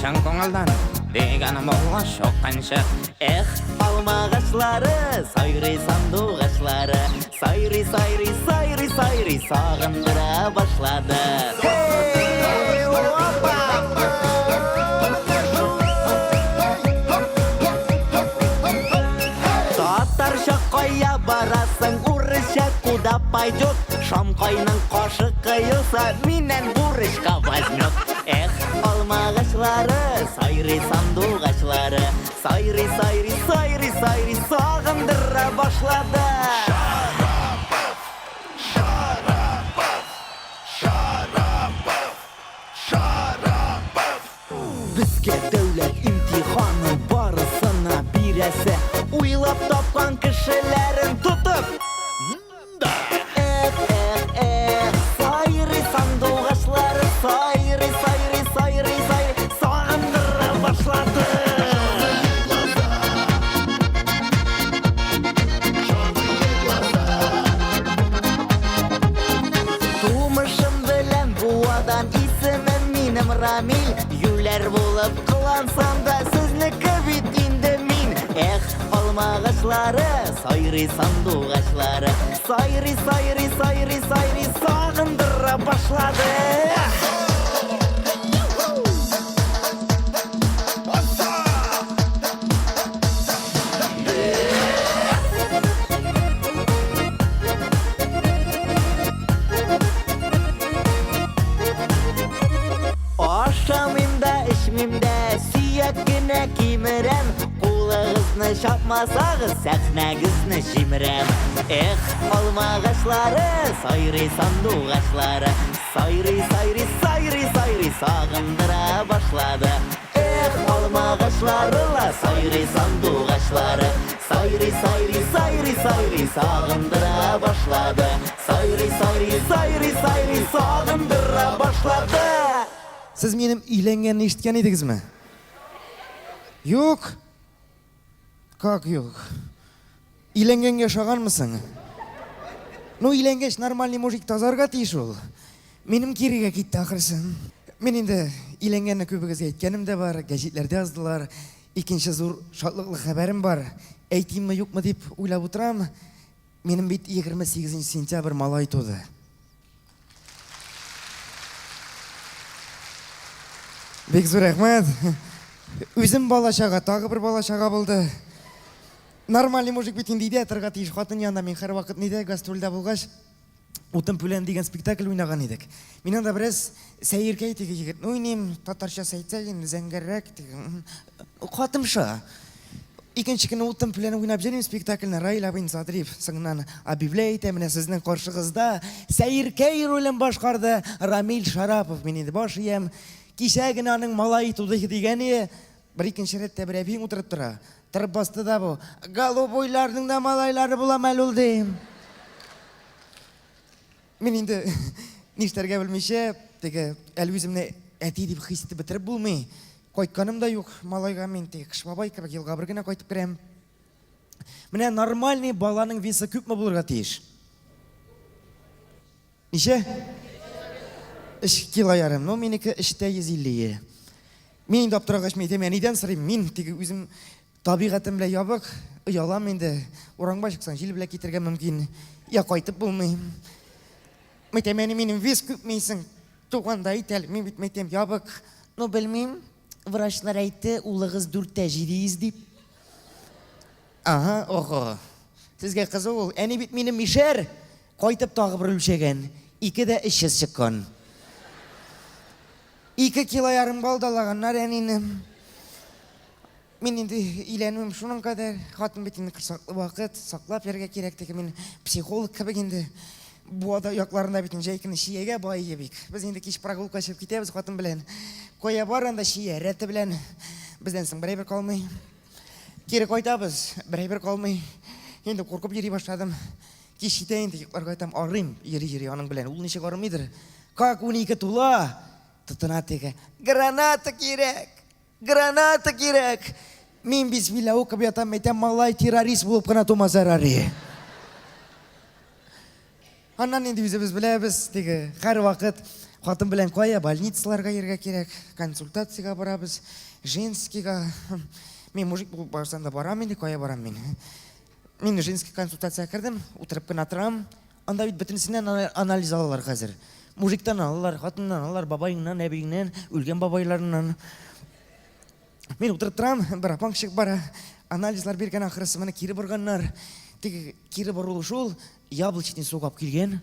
чын күңелдән, дигәнем булгач чукынчык. Эх, алмагачлары, сайрый сандугачлары, Сайрый, сайрый, сайрый, сайрый, сагындыра башлады. Hey, опа! Татарча кая барасың, урысча куда пойдет? Шамкайның кашы кыелса, миннән бурычка возьмет. Эх, алмагачлары, сайрый сандугачлары, Сайрый, сайрый, сайрый, сайрый, сагындыра башлады. Безгә дәүләт имтиханын барысына бирәсе, Уйлап тапкан кешеләрен тотып. Эх, эх, эх, сайрый сандугачлары, сайрый, сайрый, сайрый, сайрый, сагындыра башлады. Тумышым белән Буадан, исемем минем Рамил. Юләр булып кылансам да, сезнеке бит инде мин. Эх, алмагачлары, Сайрый сандугачлары. Сайрый, сайрый, сайрый, сайрый, сагындыра башлады. Ашамыйм да, эчмим дә, сөяк кенә кимерәм. Кулыгызны чапмасагыз, сәхнәгезне җимерәм. Эх, алмагачлары, сайрый сандугачлары. Сайрый, сайрый, сайрый, сайрый, сагындыра башлады. Эх, алмагачлары ла, сайрый сандугачлары. Сайрый, сайрый, сайрый, сайрый, сагындыра башлады. Сайрый, сайрый, сайрый, сайрый, сагындыра башлады. Сез минем өйләнгәнне ишеткән идегезме? Юк. Как юк? Өйләнгәнгә ошаганмысың? Ну, өйләнгәч, нормальный мужик тазарга тиеш ул. Минем кирегә китте ахрысы. Мин инде өйләнгәнне күбегезгә әйткәнем дә бар, гәҗитләрдә яздылар. Икенче зур шатлыклы хәбәрем бар. Әйтимме, юкмы дип уйлап утырам. Минем бит 28 сентябрь малай туды. Бик зур рәхмәт. Үзем бала-чага, тагы бер бала-чага булды. Нормальный мужик бит инде өйдә торырга тиеш. Хатын янында мин һәрвакыт нидә гастрольдә булгач, Утын пүлән дигән спектакль уйнаган идек. Мин анда бераз сәеркәй теге егетне уйныйм, татарчасы әйтсәк инде зәңгәррәк теге. Катымша. Икенче көнне утын пүлән уйнап йөрим спектакльне Раил абый Садриев соңыннан объявляет итә, менә сезнең каршыгызда сәеркәй ролен башкарды Рамил Шарапов. Мин инде баш иям. Кичә генә аның малае туды дигәне, бер икенче рәттә бер әбиең утырып тора. Торып басты да бу. Голубойларның да малайлары була мәл ул ди. Мин инде нишләргә белмичә, теге әле үземне әти дип хис итеп бетереп булмый. Кайтканым да юк малайга мин теге кыш бабай кебек елга бер генә кайтып керәм. Менә нормальный баланың весы күпме булырга тиеш? Ничә? Өч кило ярым. Ну, минеке өчтә 150. Мин инде аптырагач, мин әйтәм, әнидән сорыйм. Мин теге үзем табигатем белән ябык, оялам инде. Урамга чыксаң, җил белән китергә мөмкин. Я кайтып булмый. Мин әйтәм, әни, минем вес күпме исең? Туганда әйт әле, мин бит, мин әйтәм, ябык. Ну, белмим. Врачлар әйтте, улыгыз дүрттә 700 дип. Ага, ого. Сезгә кызу ул. Әни бит минем мишәр. Кайтып тагы бер үлчәгән. Ике дә 300 чыккан. 2 кило ярымга алдалаганнар әнине. Мин инде өйләнүем шуның кадәр. Хатын бит инде корсаклы вакыт, саклап йөрергә кирәк теге мин психолог кебек инде. Буада якларында бит инде җәй көне чиягә бай бик. Без инде кич прогулка чыгып китәбез хатын белән. Кая бар анда чия рәте белән. Бездән соң бер әйбер калмый. Кире кайтабыз, бер әйбер калмый. Инде куркып йөри башладым. Кич җитә инде, йокларга ятам, арыйм, йөри-йөри аның белән. Ул ничек арымыйдыр? Как 12 тула, тотына теге. Граната кирәк! Граната кирәк! Мин бисмилла укып ятам, әйтәм, малай террорист булып кына тумаса ярар. Аннан инде үзебез беләбез, теге һәрвакыт хатын белән кая больницаларга йөрергә кирәк, консультациягә барабыз, женскийга. Мин мужик булып барсам да барам инде, кая барам мин. Мин женский консультациягә кердем, утырып кына торам. Анда бит бөтенесеннән анализ алалар хәзер. Мужиктан алалар, хатыннан алалар, бабайыңнан, әбиеңнән, үлгән бабайларыннан. Мин утырып торам, бер апаң чыгып бара. Анализлар биргән ахрысы, моны кире борганнар. Теге кире борылу шул, яблочный сок алып килгән.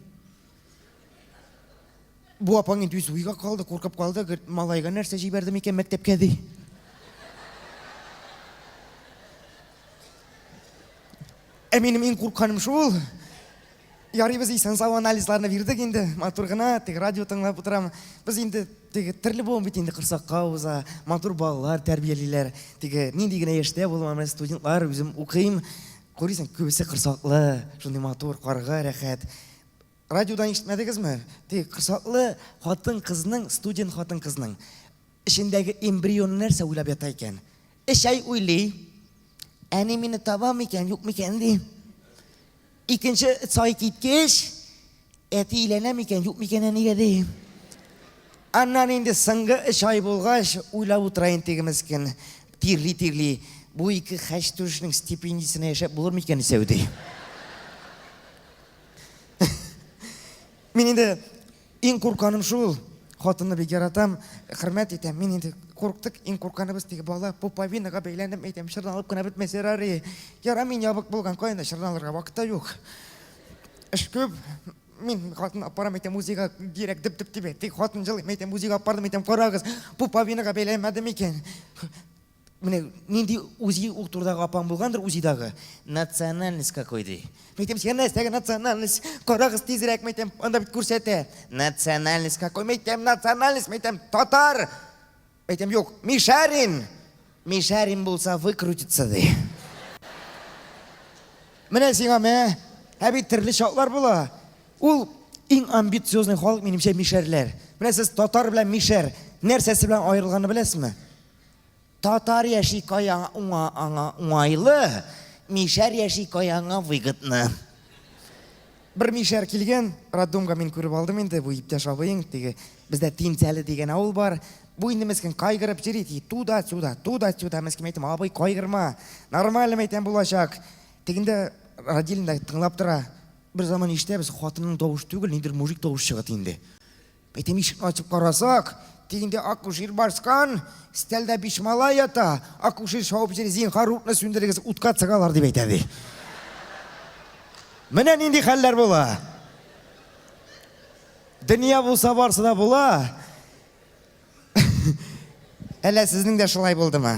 Бу апаң инде үзе уйга калды, куркып калды, говорит, малайга нәрсә җибәрдем икән мәктәпкә ди. Ә минем иң куркканым шул. Ярый без исән-сау анализларны бирдек инде, матур гына, теге радио тыңлап утырам. Без инде теге төрле буын бит инде корсакка уза, матур балалар тәрбиялиләр. Теге нинди генә яшьтә булма, менә студентлар, үзем укыйм. Күрәсең, күбесе корсаклы, шундый матур, карга рәхәт. Радиодан ишетмәдегезме? Теге корсаклы хатын-кызның, студент хатын-кызның эчендәге эмбрионы нәрсә уйлап ята икән? Өч ай уйлый. Әни мине таба микән, юк микән ди. Икенче сай киткәч, әти өйләнә микән, юк микән әнигә ди. Аннан инде соңгы өч ай булгач, уйлап утыра инде теге мескен. Тирли-тирли. Бу ике хәчтүшнең стипендиясенә яшәп булыр микән исәү, ди. Мин инде иң курканым шул. Хатынны бик яратам, хөрмәт итәм. Мин инде курктык, иң курканыбыз теге бала пуповинага бәйләнеп, әйтәм, чорналып кына бетмәсә ярар. Яра мин ябык булган, каян да чорналырга вакыт та юк. Эш күп. Мин хатын алып барам, әйтәм, УЗИга йөрәк дөп-дөп тибә. Тик хатын җылый, әйтәм, УЗИга алып бардым, әйтәм, карагыз, пуповинага бәйләнмәде микән? Менә нинди УЗИ ул турыдагы апаң булгандыр УЗИдагы. Национальность какой ди. Мәйтәм, сиңа нәрсәгә национальность? Карагыз тизрәк, мәйтәм, анда бит күрсәтә. Национальность какой? Мәйтәм, национальность, мәйтәм, татар. Мәйтәм, юк, мишәрин. Мишәрин булса, выкрутится ди. Менә сиңа мә, ә бит төрле чаклар була. Ул иң амбициозный халык, минемчә, мишәрләр. Менә сез татар белән мишәр нәрсәсе белән аерылганны беләсезме? Татар яши кая уңа аңа уңайлы, мишәр яши кая аңа выгодно. Бер мишәр килгән, роддомга мин күреп алдым инде, бу иптәш абыең, теге бездә Тинтәле дигән авыл бар. Бу инде мескен кайгырып йөри, ди, туда-сюда, туда-сюда, мескен әйтәм, абый, кайгырма, нормально әйтәм булачак. Тегендә родильныйда тыңлап тора. Бер заман ишетәбез, хатынның тавышы түгел, ниндидер мужик тавышы чыга инде. Әйтәм, ишекне ачып карасак, тегендә акушер баскан, стәлдә биш малай ята, акушер шавып йөри, зинһар утны сүндерегез, утка чыгалар, дип әйтә, ди. Менә нинди хәлләр була. Дөнья булса барсы да була. Әллә сезнең дә шулай булдымы?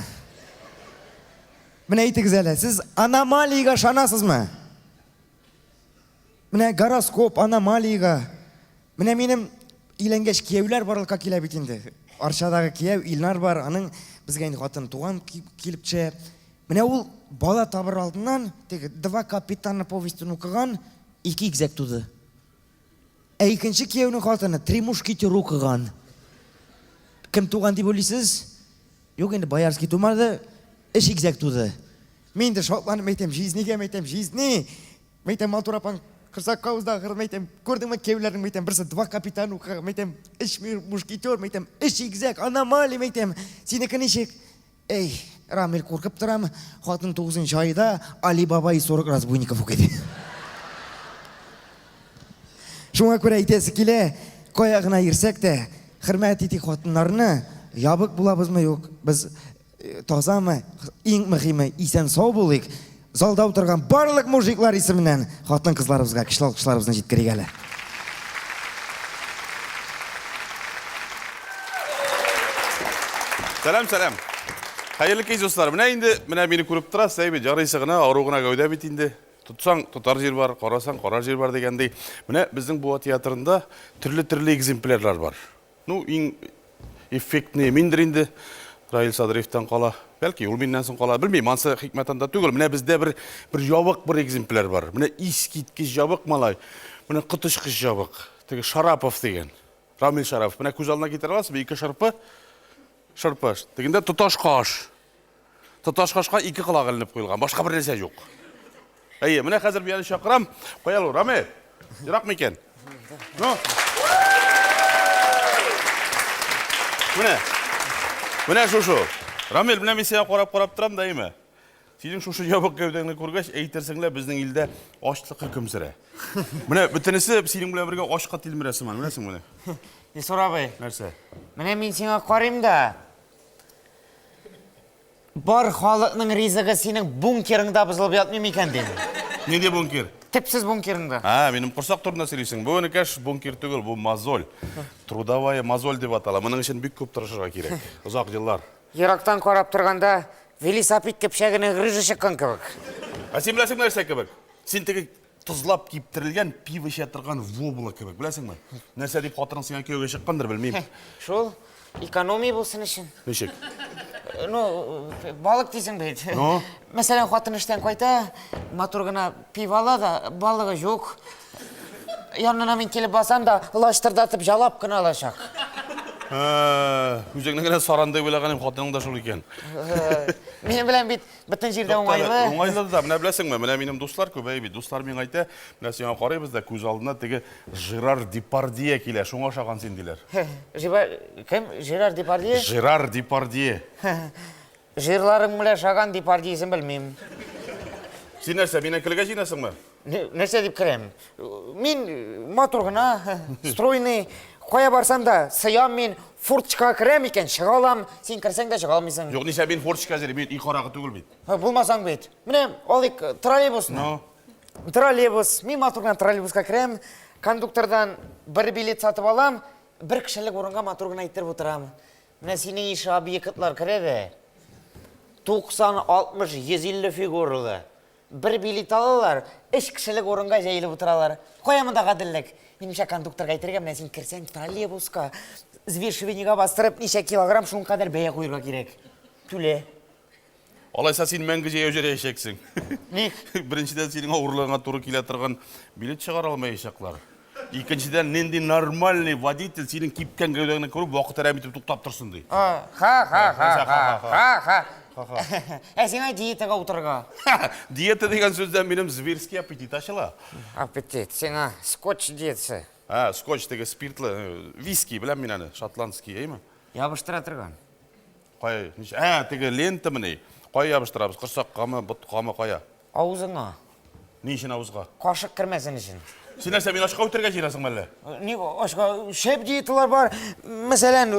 Менә әйтегез әле, сез аномалиягә ышанасызмы? Менә гороскоп, аномалиягә. Менә минем өйләнгәч кияүләр барлыкка килә бит инде. Арчадагы кияү Илнар бар, аның безгә инде хатын туган килеп төшә. Менә ул бала табыр алдыннан теге Два капитана повестен укыган, ике игезәк туды. Ә икенче кияүнең хатыны Три мушкетер укыган. Кем туган дип уйлыйсыз? Юк инде, Боярский тумады, өч игезәк туды. Мин инде шатланып әйтәм, җизнигә әйтәм, җизни. Мәйтәм, матур апаң корсакка узды ахыры, мәйтәм, күрдеңме кияүләрнең, мәйтәм, берсе два капитан укыган, мәйтәм, өч мушкетер, мәйтәм, өч игезәк, аномалия, мәйтәм, синеке ничек? Эй, Рамил, куркып торам, хатын тугызынчы айда Али баба и 40 разбойников укыды. Шуңа күрә әйтәсе килә, кая гына йөрсәк тә, хөрмәт итик хатыннарны, ябык булабызмы, юк, без Тазамы, иң мөхиме, исән-сау булыйк. Залда утырган барлык мужиклар исеменнән хатын-кызларыбызга көчле алкышларыбызны җиткерик әле. Сәлам, сәлам. Хәерле кич, дуслар. Менә инде, менә мине күреп торасыз, әй бит, ярыйсы гына, ару гына гәүдә бит инде. Тотсаң, тотар җир бар, карасаң, карар җир бар дигәндәй. Менә безнең Буа театрында төрле-төрле экземплярлар бар. Ну, иң эффектный миндер инде. Раил Садриевтан кала. Бәлки, ул миннән соң кала. Белмим, ансы хикмәт анда түгел. Менә бездә бер бер ябык бер экземпляр бар. Менә искиткеч ябык малай. Менә коточкыч ябык. Теге Шарапов дигән. Рамил Шарапов. Менә күз алдына китерә аласызмы? Ике шырпы. Шырпы. Тегендә тоташ каш. Тоташ кашка ике колак эленеп куелган. Башка бер нәрсә юк. Әйе, менә хәзер мин аны чакырам. Кая ул, Рамил? Ерак микән? Ну. Менә. Менә шушы. Рамил, менә мин сиңа карап-карап торам да, әйме? Синең шушы ябык гәүдәңне күргәч, әйтерсең лә безнең илдә ачлык хөкем сөрә. Менә бөтенесе синең белән бергә ачка тилмерә сыман, беләсең менә. Илсур абый. Нәрсә? Менә мин сиңа карыйм да, Бар халыкның ризыгы синең бункерыңда бозылып ятмый микән дим. Нинди бункер? Төпсез бункерыңда. А, минем корсак турында сөйлисең. Бу энекәш бункер түгел, бу мозоль. Трудовая мозоль дип атала. Моның өчен бик күп тырышырга кирәк. Озак еллар. Ерактан карап торганда, велисапед көпчәгенең грыжа чыккан кебек. Ә син беләсең нәрсә кебек? Син теге тозлап киптерелгән пиво эчә торган вобла кебек, беләсеңме? Нәрсә дип хатының сиңа кияүгә чыккандыр, белмим. Шул, экономия булсын өчен. Ничек? Ну, балык дисең бит. Ну? Мәсәлән, хатын эштән кайта, матур гына пиво ала да, балыгы юк. Янына мин килеп басам да, лаштырдатып жалап кына алачак. Үзеңне генә саран дип уйлаган идем, хатының да шул икән. Минем белән бит Бөтен җирдә уңайлы. Уңайлы да, менә беләсеңме, менә минем дуслар күбәй бит. Дуслар миңа әйтә, менә сиңа карыйбыз да, күз алдына теге Жерар Депардье килә, шуңа ошаган син диләр. Жибар, кем? Жерар Депардье? Жерар Депардье. Җырларың белән Шаган Депардьесен белмим. Син нәрсә, миннән көлергә җыенасыңмы? Нәрсә дип керәм? Мин матур гына, стройный, кая барсам да сыям мин, форточкага керәм икән, чыга алам, син керсәң дә чыга алмыйсың. Юк, нишләп мин форточка әзерлим, мин өй карагы түгел бит. Булмасаң бит. Менә алыйк троллейбусны. Ну? Троллейбус. Мин матур гына троллейбуска керәм, кондуктордан бер билет сатып алам, бер кешелек урынга матур гына иттереп утырам. Менә синең ише объектлар керә дә, 90, 60, 150 фигуралы. Бер билет алалар, өч кешелек урынга җәелеп утыралар. Кая монда гаделлек? Минемчә, кондукторга әйтергә, менә син керсәң троллейбуска, взвешиваниегә бастырып, ничә килограмм, шуның кадәр бәя куерга кирәк. Түлә. Алайса син мәңге җәяү җөрәячәксең. Ник? Беренчедән, синең авырлыгыңа туры килә торган билет чыгара алмаячаклар. Икенчедән, нинди нормальный водитель синең кипкән гәүдәңне күреп, вакыт әрәм итеп туктап торсын ди. Ха-ха-ха-ха. Ха-ха. Ә сиңа диетага утырырга. Диета дигән сүздән минем зверский аппетит ачыла. Аппетит. Сиңа скотч диетасы. Ә, скотч теге спиртлы, виски беләм мин аны, шотландский, әйме? Ябыштыра торган. Кая, ничә? Ә, теге лентамыни? Кая ябыштырабыз? Корсаккамы, боткамы, кая? Авызыңа. Ни өчен авызга? Кашык кермәсен өчен. Син нәрсә, мин ашка үтәргә җыенасыңмы әллә? Ни ашка? Шәп диеталар бар. Мәсәлән,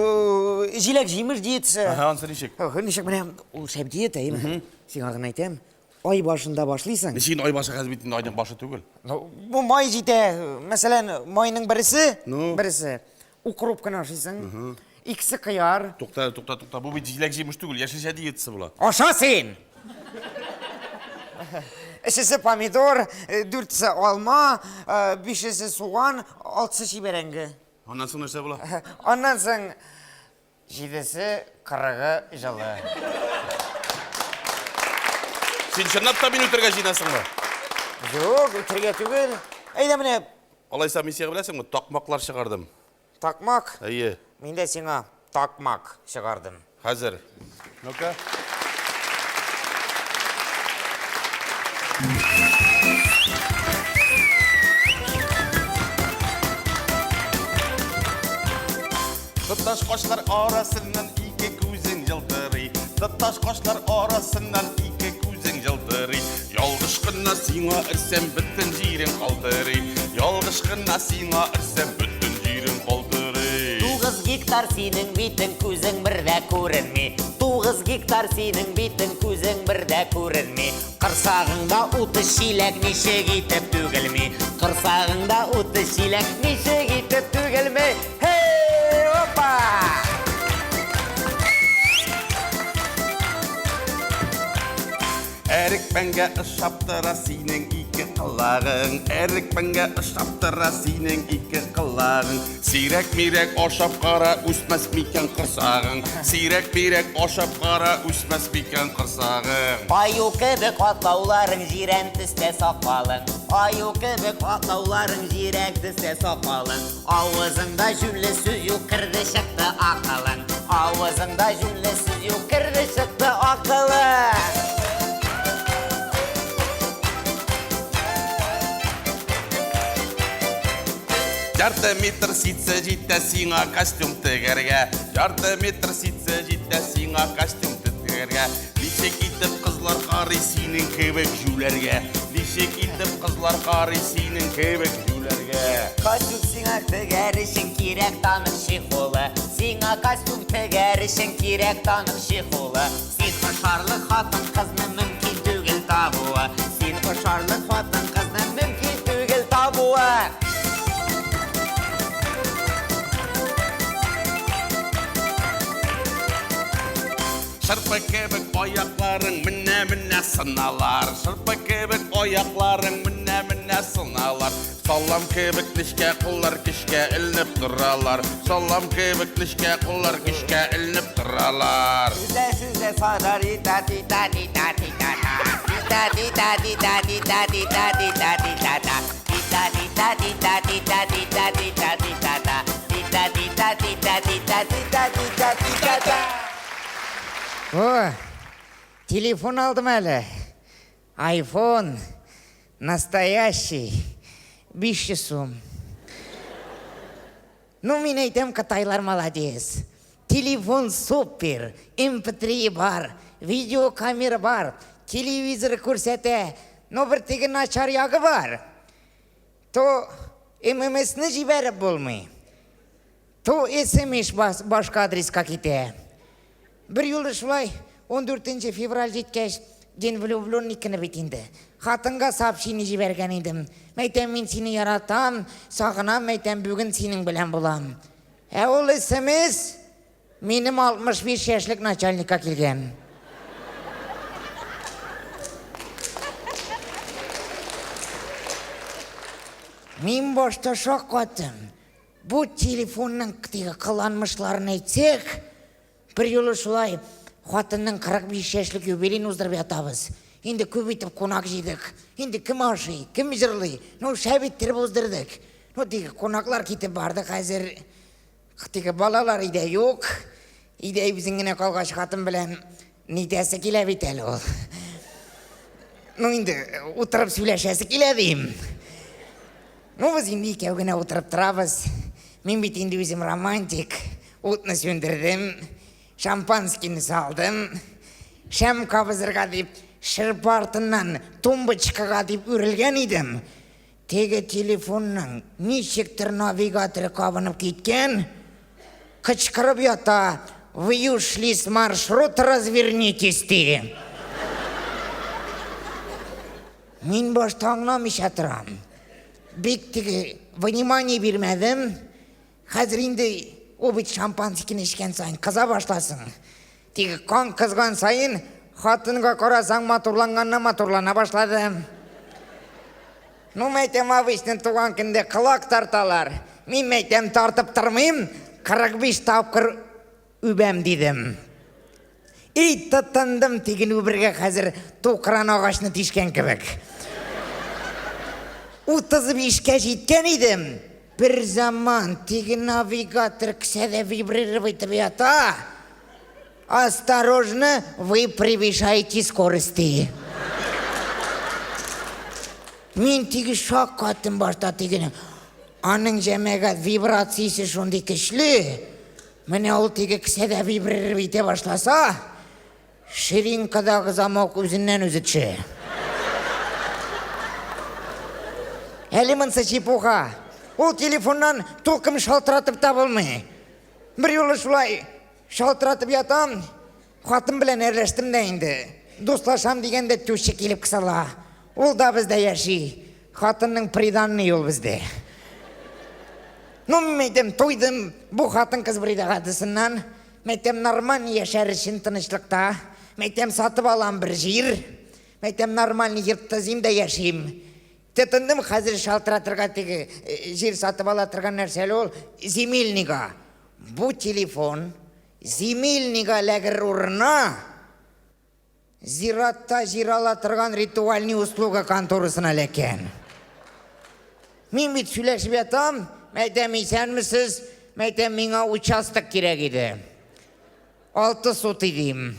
җиләк-җимеш диетасы. Әһә, анысы ничек? Ничек менә ул шәп диета, әйеме? Сиңа гына әйтәм. Ай башында башлыйсың. Ничек инде ай башы хәзер бит инде айның башы түгел. Ну, бу май җитә. Мәсәлән, майның бересе, Ну? бересе укроп кына ашыйсың. Икесе кыяр. Тукта, тукта, тукта. Бу бит җиләк-җимеш түгел, яшелчә диетасы була. Аша син! Өчесе помидор, дүртесе алма, бишесе суган, алтысы чибәрәңге. Аннан соң нәрсә була? Аннан соң Җидесе кырыгы җылы. Син чынлап та мине үтерергә җыенасыңмы? Юк, үтерергә түгел. Әйдә менә. Алайса мин сиңа беләсеңме, такмаклар чыгардым. Такмак? Әйе. Мин дә сиңа такмак чыгардым. Хәзер. Ну-ка. Тоташ кашлар арасыннан ике күзең елтырый. Тоташ кашлар арасыннан ике күзең елтырый. Ялгыш кына сиңа өрсәм, бөтен җирең калтырый. Ялгыш кына сиңа өрсәм, бөтен җирең калтырый. 9 гектар синең битең, күзең бер дә күренми. 9 гектар синең битең, күзең бер дә күренми. Корсагыңда 30 чиләк ничек итеп түгелми? Корсагыңда 30 чиләк ничек итеп түгелми? Һей, опа! Әрекмәнгә ошап тора синең ике колагың, Әрекмәнгә ошап тора синең ике колагың. Сирәк-мирәк ашап кара, үсмәс микән корсагың. Сирәк-мирәк ашап кара, үсмәс микән корсагың. Аю кебек атлауларың, җирән төстә сакалың. Аю кебек атлауларың, җирән төстә сакалың. Авызыңда җүнле сүз юк, керде чыкты акылың. Авызыңда җүнле сүз юк, керде чыкты акылың. Ярты метр ситсы җитә сиңа костюм тегәргә. Ярты метр ситсы җитә сиңа костюм тегәргә. Ничек итеп кызлар карый синең кебек җүләргә. Ничек итеп кызлар карый синең кебек җүләргә. Костюм сиңа тегәр өчен кирәк танык чехолы. Сиңа костюм тегәр өчен кирәк танык чехолы. Син ошарлык хатын-кызны мөмкин түгел табуы. Син ошарлык хатын-кызны мөмкин түгел табуы. Шырпы кебек аякларың менә-менә сыналар. Шырпы кебек аякларың менә-менә сыналар. Салам кебек нечкә куллар көчкә эленеп торалар. Салам кебек нечкә куллар көчкә эленеп торалар. Сүзә сүзә садарита тита тита тита та. Тита тита тита тита тита тита тита та. Тита тита тита тита тита тита тита та. Тита тита тита тита тита тита тита та. О, телефон алдым әле. Айфон. Настоящий. 500 сум. Ну, мин әйтәм, кытайлар молодец. Телефон супер, MP3 бар, видеокамера бар, телевизор күрсәтә. Но бер теге начар ягы бар. То ММСны җибәреп булмый. То СМС башка адреска китә. Бер юлы шулай 14 февраль җиткәч, День влюбленный көне бит инде. Хатынга сообщение җибәргән идем. Мәйтәм, мин сине яратам, сагынам, мәйтәм, бүген синең белән булам. Ә ул СМС минем 65 яшьлек начальникка килгән. Мин башта шаккаттым. Бу телефонның теге кыланмышларын әйтсәк, бер юлы шулай хатынның 45 яшьлек юбилеен уздырып ятабыз. Инде күп итеп кунак җыйдык. Инде кем ашый, кем җырлый? Ну, шәп иттереп уздырдык. Ну, теге кунаклар китеп барды хәзер. Теге балалар өйдә юк. Өйдә үзең генә калгач хатын белән нитәсе килә бит әле ул. Ну, инде утырып сөйләшәсе килә дим. Ну, без инде икәү генә утырып торабыз. Мин бит инде үзем романтик. Утны сүндердем, шампанскийны салдым. Шәм кабызырга дип, шырпы артыннан тумбочкага дип үрелгән идем. Теге телефонның ничектер навигаторы кабынып киткән, кычкырып ята, Вы ушли с маршрута, развернитесь, ди. Мин башта аңламыйча торам. Бик теге внимание бирмәдем. Хәзер инде ул бит шампанскийны эчкән саен кыза башласың. Теге кан кызган саен хатынга карасаң матурланганнан матурлана башлады. Ну, мәйтәм, абыйсының туган көндә колак тарталар. Мин мәйтәм, тартып тормыйм, 45 тапкыр үбәм дидем. И тотындым тиген үбергә хәзер тукран агачны тишкән кебек. 35-кә җиткән идем. Бер заман теге навигатор кесәдә вибрировать итеп ята. Осторожно, вы превышаете скорости. Мин теге шаккаттым башта тегене. Аның җәмәгать вибрациясе шундый көчле. Менә ул теге кесәдә вибрировать итә башласа, ширинкадагы замок үзеннән үзе төшә. Әле монысы чепуха. Ул телефоннан толком шалтыратып та булмый. Бер юлы шулай шалтыратып ятам, хатын белән әрләштем дә инде. Дуслашам дигәндә теща килеп кысыла. Ул да бездә яши. Хатынның приданный ул бездә. Ну, мин әйтәм, туйдым бу хатын-кыз бригадасыннан. Мәйтәм, нормальный яшәр өчен тынычлыкта. Мәйтәм, сатып алам бер җир. Мәйтәм, нормальный йорт төзим дә яшим. Тотындым хәзер шалтыратырга теге э, җир сатып ала торган нәрсә әле ул земельныйга. Бу телефон земельныйга эләгер урынына Зиратта җир ала торган ритуальный услуга конторасына эләккән. Мин бит сөйләшеп ятам, мәйтәм, исәнмесез, мәйтәм, миңа участок кирәк иде. Алты сутый дим.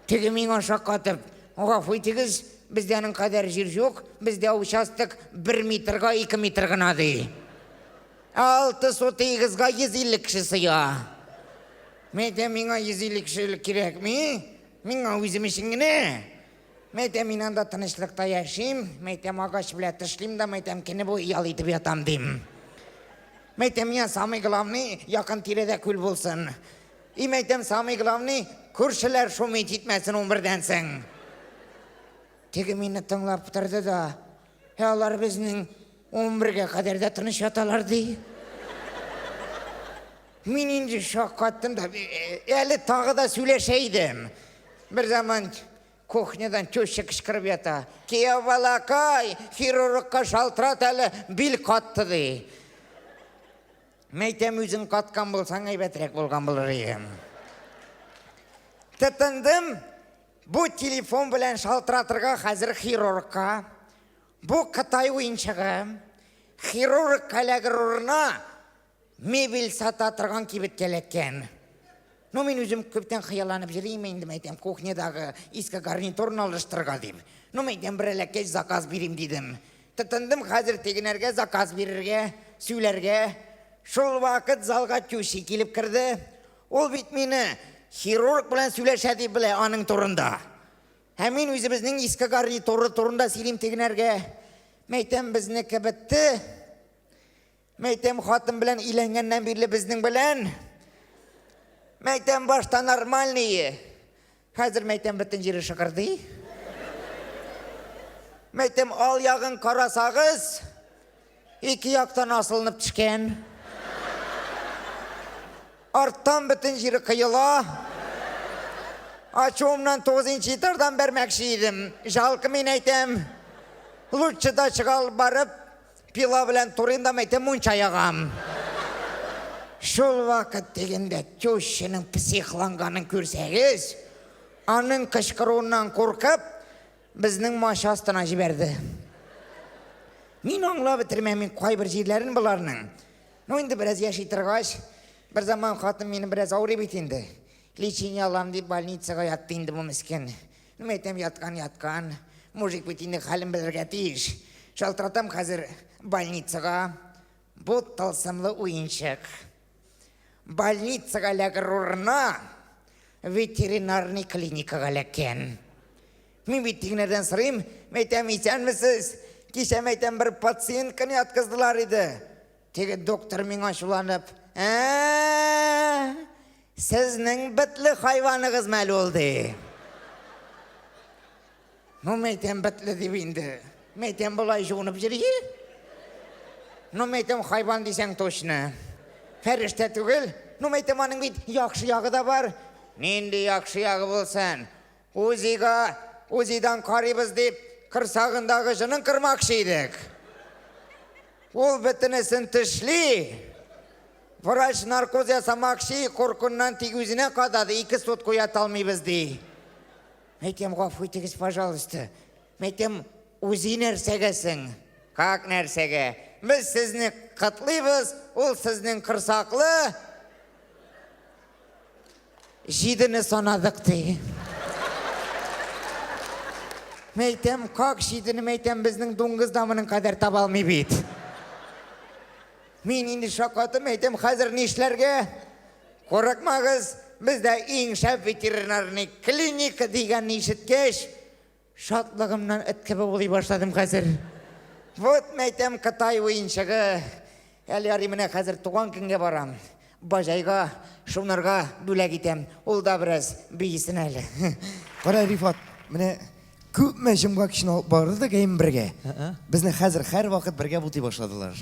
Теге миңа шаккатып, гафу итегез, бездә аның кадәр җир юк, бездә участок бер метрга ике метр гына ди. Алты сутыегызга 150 кеше сыя. Мәйтәм, миңа 150 кешелек кирәкми, миңа үзем өчен генә. Мәйтәм, мин анда тынычлыкта яшим, мәйтәм, агач белән тешлим дә, мәйтәм, көне буе ял итеп ятам, дим. Мәйтәм, миңа самый главный, якын тирәдә күл булсын. И мәйтәм, самый главный, күршеләр шуметь итмәсен унбердән соң. Теге мине тыңлап торды да, ә алар безнең унбергә кадәр дә тыныч яталар, ди. Мин инде шаккаттым да, әле тагы да сөйләшә идем. Бер заман кухнядан теща кычкырып ята. Кияү балакай, хирургка шалтырат әле, бил катты, ди. Мәйтәм, үзең каткан булсаң, әйбәтрәк булган булыр идем. Тотындым бу телефон белән шалтыратырга хәзер хирургка. Бу Кытай уенчыгы. Хирургка эләгер урынына Мебель сата торган кибеткә эләккән. Ну, мин үзем күптән хыялланып йөрим инде, мәйтәм, кухнядагы иске гарнитурны алыштырырга дип. Ну, мәйтәм, бер эләккәч заказ бирим дидем. Тотындым хәзер тегенәргә заказ бирергә, сөйләргә. Шул вакыт залга теща килеп керде. Ул бит мине хирург белән сөйләшә дип белә аның турында. Ә мин үзебезнең иске гарнитуры турында сөйлим тегенәргә. Мәйтәм, безнеке бетте. Мәйтәм, хатын белән өйләнгәннән бирле безнең белән. Мәйтәм, башта нормальные. Хәзер мәйтәм, бөтен җире шыгырдый. Мәйтәм, ал ягын карасагыз, ике яктан асылынып төшкән. Арттан бөтен җире кыела. Ачуымнан тугызынчы этаждан бәрмәкче идем. Жалко мин әйтәм. Лучше дачага алып барып, пила белән турыйм да мәйтәм, мунча ягам. Шул вакыт дигәндә тещаның психланганын күрсәгез, аның кычкыруыннан куркып, безнең мача астына җибәрде. Мин аңлап бетермәм мин кайбер җирләрен боларның. Ну инде бераз яши торгач, бер заман хатын минем бераз авырый бит инде. Лечение алам дип больницага ятты инде бу мескен. Ну әйтәм, яткан, яткан. Мужик бит инде хәлен белергә тиеш. Шалтыратам хәзер больницага. Бу тылсымлы уенчык. Больницага эләгер урынына ветеринарный клиникага эләккән. Мин бит тегенәрдән сорыйм, мәйтәм, исәнмесез? Кичә мәйтәм бер пациентканы яткыздылар иде. Теге доктор миңа ачуланып, ә, сезнең бетле хайваныгыз мәл ул, ди. Ну, мәйтәм, бетле дип инде. Мәйтәм, болай жуынып йөри. Ну, мәйтәм, хайван дисәң точно. Фәрештә түгел. Ну, мәйтәм, аның бит яхшы ягы да бар. Нинди яхшы ягы булсын? УЗИга, УЗИдан карыйбыз дип, корсагындагы җонын кырмакчы идек. Ул бөтенесен тешли. Врач наркоз ясамакчы, куркуннан тик үзенә кадады, ике сутка уята алмыйбыз, ди. Әйтәм, гафу итегез, пожалуйста. Әйтәм, УЗИ нәрсәгә соң? Как нәрсәгә? Без сезне котлыйбыз, ул сезнең корсаклы Җидене санадык, ди. Мәйтәм, как җидене, мәйтәм, безнең дуңгыз да моның кадәр таба алмый бит. Мин инде шаккатым, әйтәм, хәзер нишләргә? Курыкмагыз, бездә иң шәп ветеринарный клиника дигәнне ишеткәч, Шатлыгымнан эт кебек улый башладым хәзер. Вот, мәйтәм, Кытай уенчыгы. Әле ярый менә хәзер туган көнгә барам. Баҗайга шунарга бүләк итәм. Ул да бераз биесен әле. Кара, Рифат, менә күпме җомга кичен алып бардык әйме бергә. Безне хәзер һәрвакыт бергә бутый башладылар.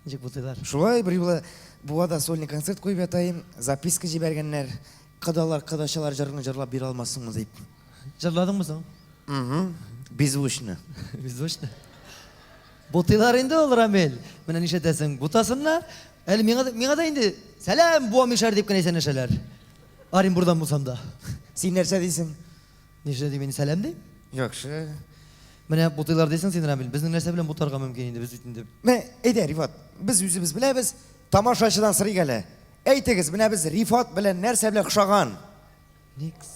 Ничек бутыйлар? Шулай, бер юлы Буада сольный концерт куеп ятаем, записка җибәргәннәр. Кодалар, кодачалар җырын җырлап бирә алмассыңмы дип. Җырладыңмы соң? Угу. Беззвучно. Беззвучно. Бутыйлар инде ул, Рамил. Менә нишләтәсең? Бутасыннар. Әле миңа да, миңа да инде сәлам, Буа мишәр дип кенә исәнләшәләр. Оренбурдан булсам да. Син нәрсә дисең? Нишлә дим инде, сәлам дим. Яхшы. Менә бутыйлар дисең син, Рамил. Безнең нәрсә белән бутарга мөмкин инде? Без бит инде. Менә, әйдә, Рифат, без үзебез беләбез. Тамашачыдан сорыйк әле. Әйтегез, менә без Рифат белән нәрсә белән охшаган? Никс.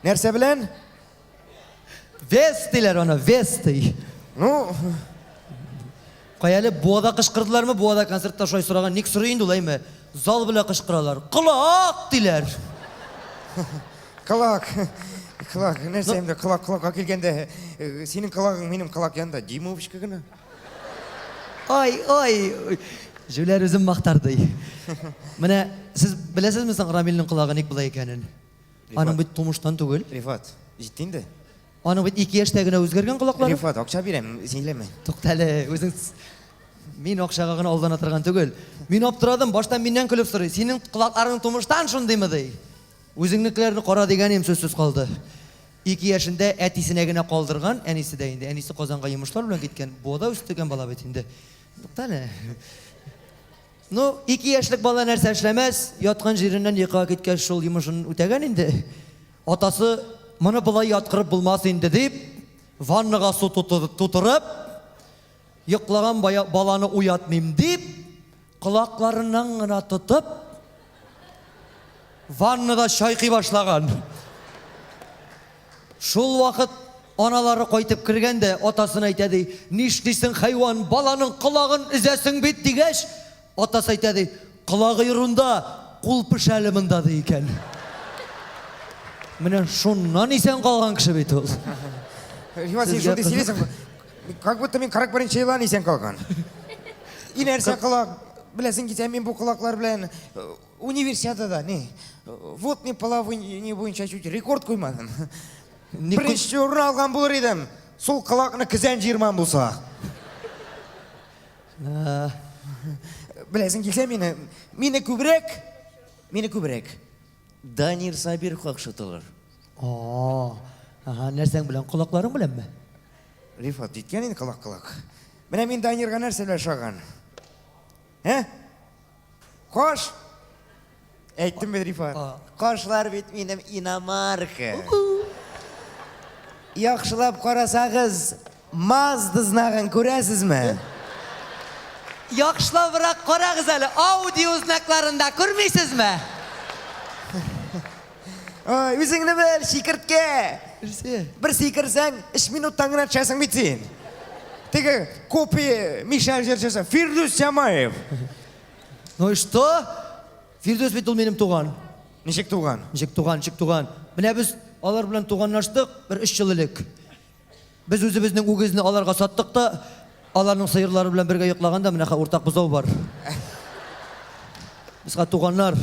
Нәрсә белән? Вес диләр аны, вес ди. Ну, Кая әле Буада кычкырдылармы? Буада концертта шулай сораган. Ник сорый инде ул, әйме? Зал белән кычкыралар. Колак диләр. Колак. Колак, нәрсә инде колак колакка килгәндә, э, синең колагың минем колак янында дюймовочка гына. Ай, ай, җүләр үзен мактар ди. Менә сез беләсезме соң Рамилнең колагы ник болай икәнен? Аның бит тумыштан түгел. Рифат, җитте инде. Аның бит ике яшьтә генә үзгәргән колаклары. Рифат, акча бирәм, сөйләмә. Тукта әле, үзең мин акчага гына алдана торган түгел. Мин аптырадым, башта миннән көлеп сорый. Синең колакларың тумыштан шундыймы ди. Үзеңнекеләрне кара дигән идем, сүзсез калды. Ике яшендә әтисенә генә калдырган, әнисе дә инде, әнисе Казанга йомышлар белән киткән, Буада үстергән бала бит инде. Тукта әле. Ну, ике яшьлек бала нәрсә эшләмәс, яткан җиреннән йокыга киткәч, шул йомышын үтәгән инде. Атасы, моны болай яткырып булмас инде дип, ваннага су тутырып, йоклаган баланы уятмыйм дип, Колакларыннан гына тотып, ваннада чайкый башлаган. Шул вакыт аналары кайтып кергән дә, атасына әйтә ди, нишлисең, хайван, баланың колагын өзәсең бит, дигәч, атасы әйтә ди, колагы ерунда, Кул пешә әле монда, ди икән. Менә шуннан исән калган кеше бит ул. Рифат, син шундый сөйлисең. Как будто мин 41 елдан исән калган. И нәрсә колак? Беләсең килсә, мин бу колаклар белән универсиадада, не, водный плавание буенча чуть рекорд куймадым. Беренче урын алган булыр идем. Сул колакны көзән җыермам булса. Беләсең килсә мине, мине күбрәк, мине күбрәк Данир Сабиров какшаталар. Ага, нәрсәң белән, колакларың беләнме? Рифат, җиткән инде колак-колак. Менә мин Данирга нәрсә белән ошаган? Ә? Каш! Әйттем бит, Рифат. Кашлар бит минем иномарка. Яхшылап карасагыз, Мазда знагын күрәсезме? Яхшылабрак карагыз әле, аудио знакларында күрмисезме? Ой, үзеңне бел, чикерткә! Бер сикерсәң, өч минуттан гына төшәсең бит син. Теге копия Мишәр җырчысы Фирдүс Тямаев. Ну и что? Фирдүс бит ул минем туган. Ничек туган? Ничек туган, ничек туган? Менә без алар белән туганлаштык бер өч ел элек. Без үзебезнең үгезне аларга саттык та, аларның сыерлары белән бергә йоклаганда менә хәзер уртак бозау бар. Без хәзер туганнар.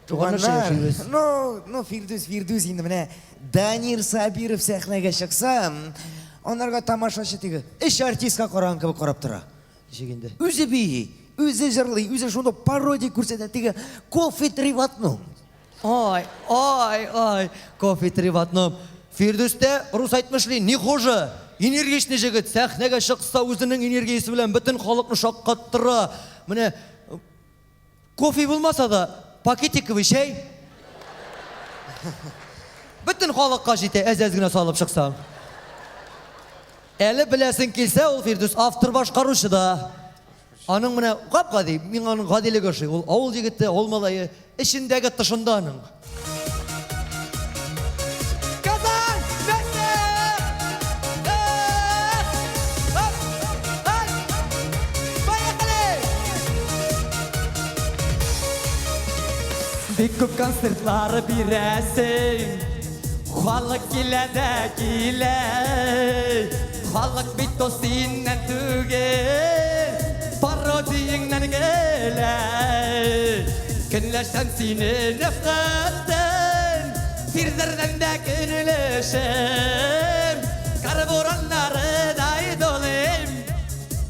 Туганнарча яшибез. Ну, ну, Фирдүс, Фирдүс инде менә Данир Сабиров сәхнәгә чыкса, анарга тамашачы теге өч артистка караган кебек карап тора. Ничек инде? Үзе бии, үзе җырлый, үзе шунда пародия күрсәтә, теге кофе три в одном. Ай, ай, ай, кофе три в одном. Фирдүс тә, рус әйтмешли, не хуже. Энергичный җегет, сәхнәгә чыкса, үзенең энергиясе белән бөтен халыкны шаккаттыра. Менә кофе булмаса да, пакетиковый чәй. Бөтен халыкка җитә, әз-әз генә салып чыксаң. Әле беләсең килсә, ул Фирдүс автор-башкаручы да. Аның менә гап-гади, миңа аның гадилеге ошый. Ул авыл егете, авыл малае, эчендәге тышында аның. Казан! Бик күп концертлар бирәсең, Халык килә дә килә. Халык бит ул синнән түгел, пародияңнән көлә. Көнләшәм сине Рәфкатьтән, Фирзәрдән дә көнләшәм. Карбураннарыдай дулыйм,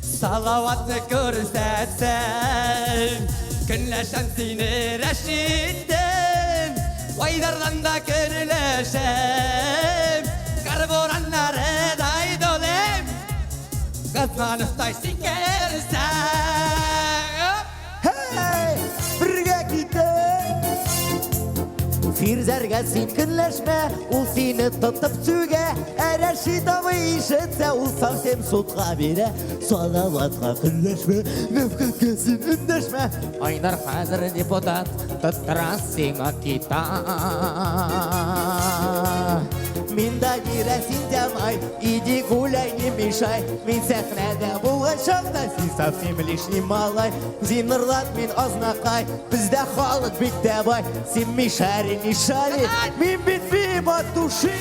Салаватны күрсәтсәң. Көнләшәм сине Рәшиттән, Айдардан да көнләшәм. Карбураннарыдай дулыйм, Госмановтай сикерсәң. Һәй, бергә китеп. Фирзәргә син көнләшмә, ул сине тотып сүгә. Ә Рәшит абый ишетсә, ул совсем судка бирә. Салаватка көнләшмә, Рәфкатькә син эндәшмә. Айдар хәзер депутат, тоттыра сиңа китап. Мин Данира, син Тямай, иди гуляй, не мешай. Мин сәхнәдә булган чакта, син совсем лишний малай. Син Норлат, мин Азнакай, бездә халык бик тә бай. Син мишари, не шари, мин бит биим от души.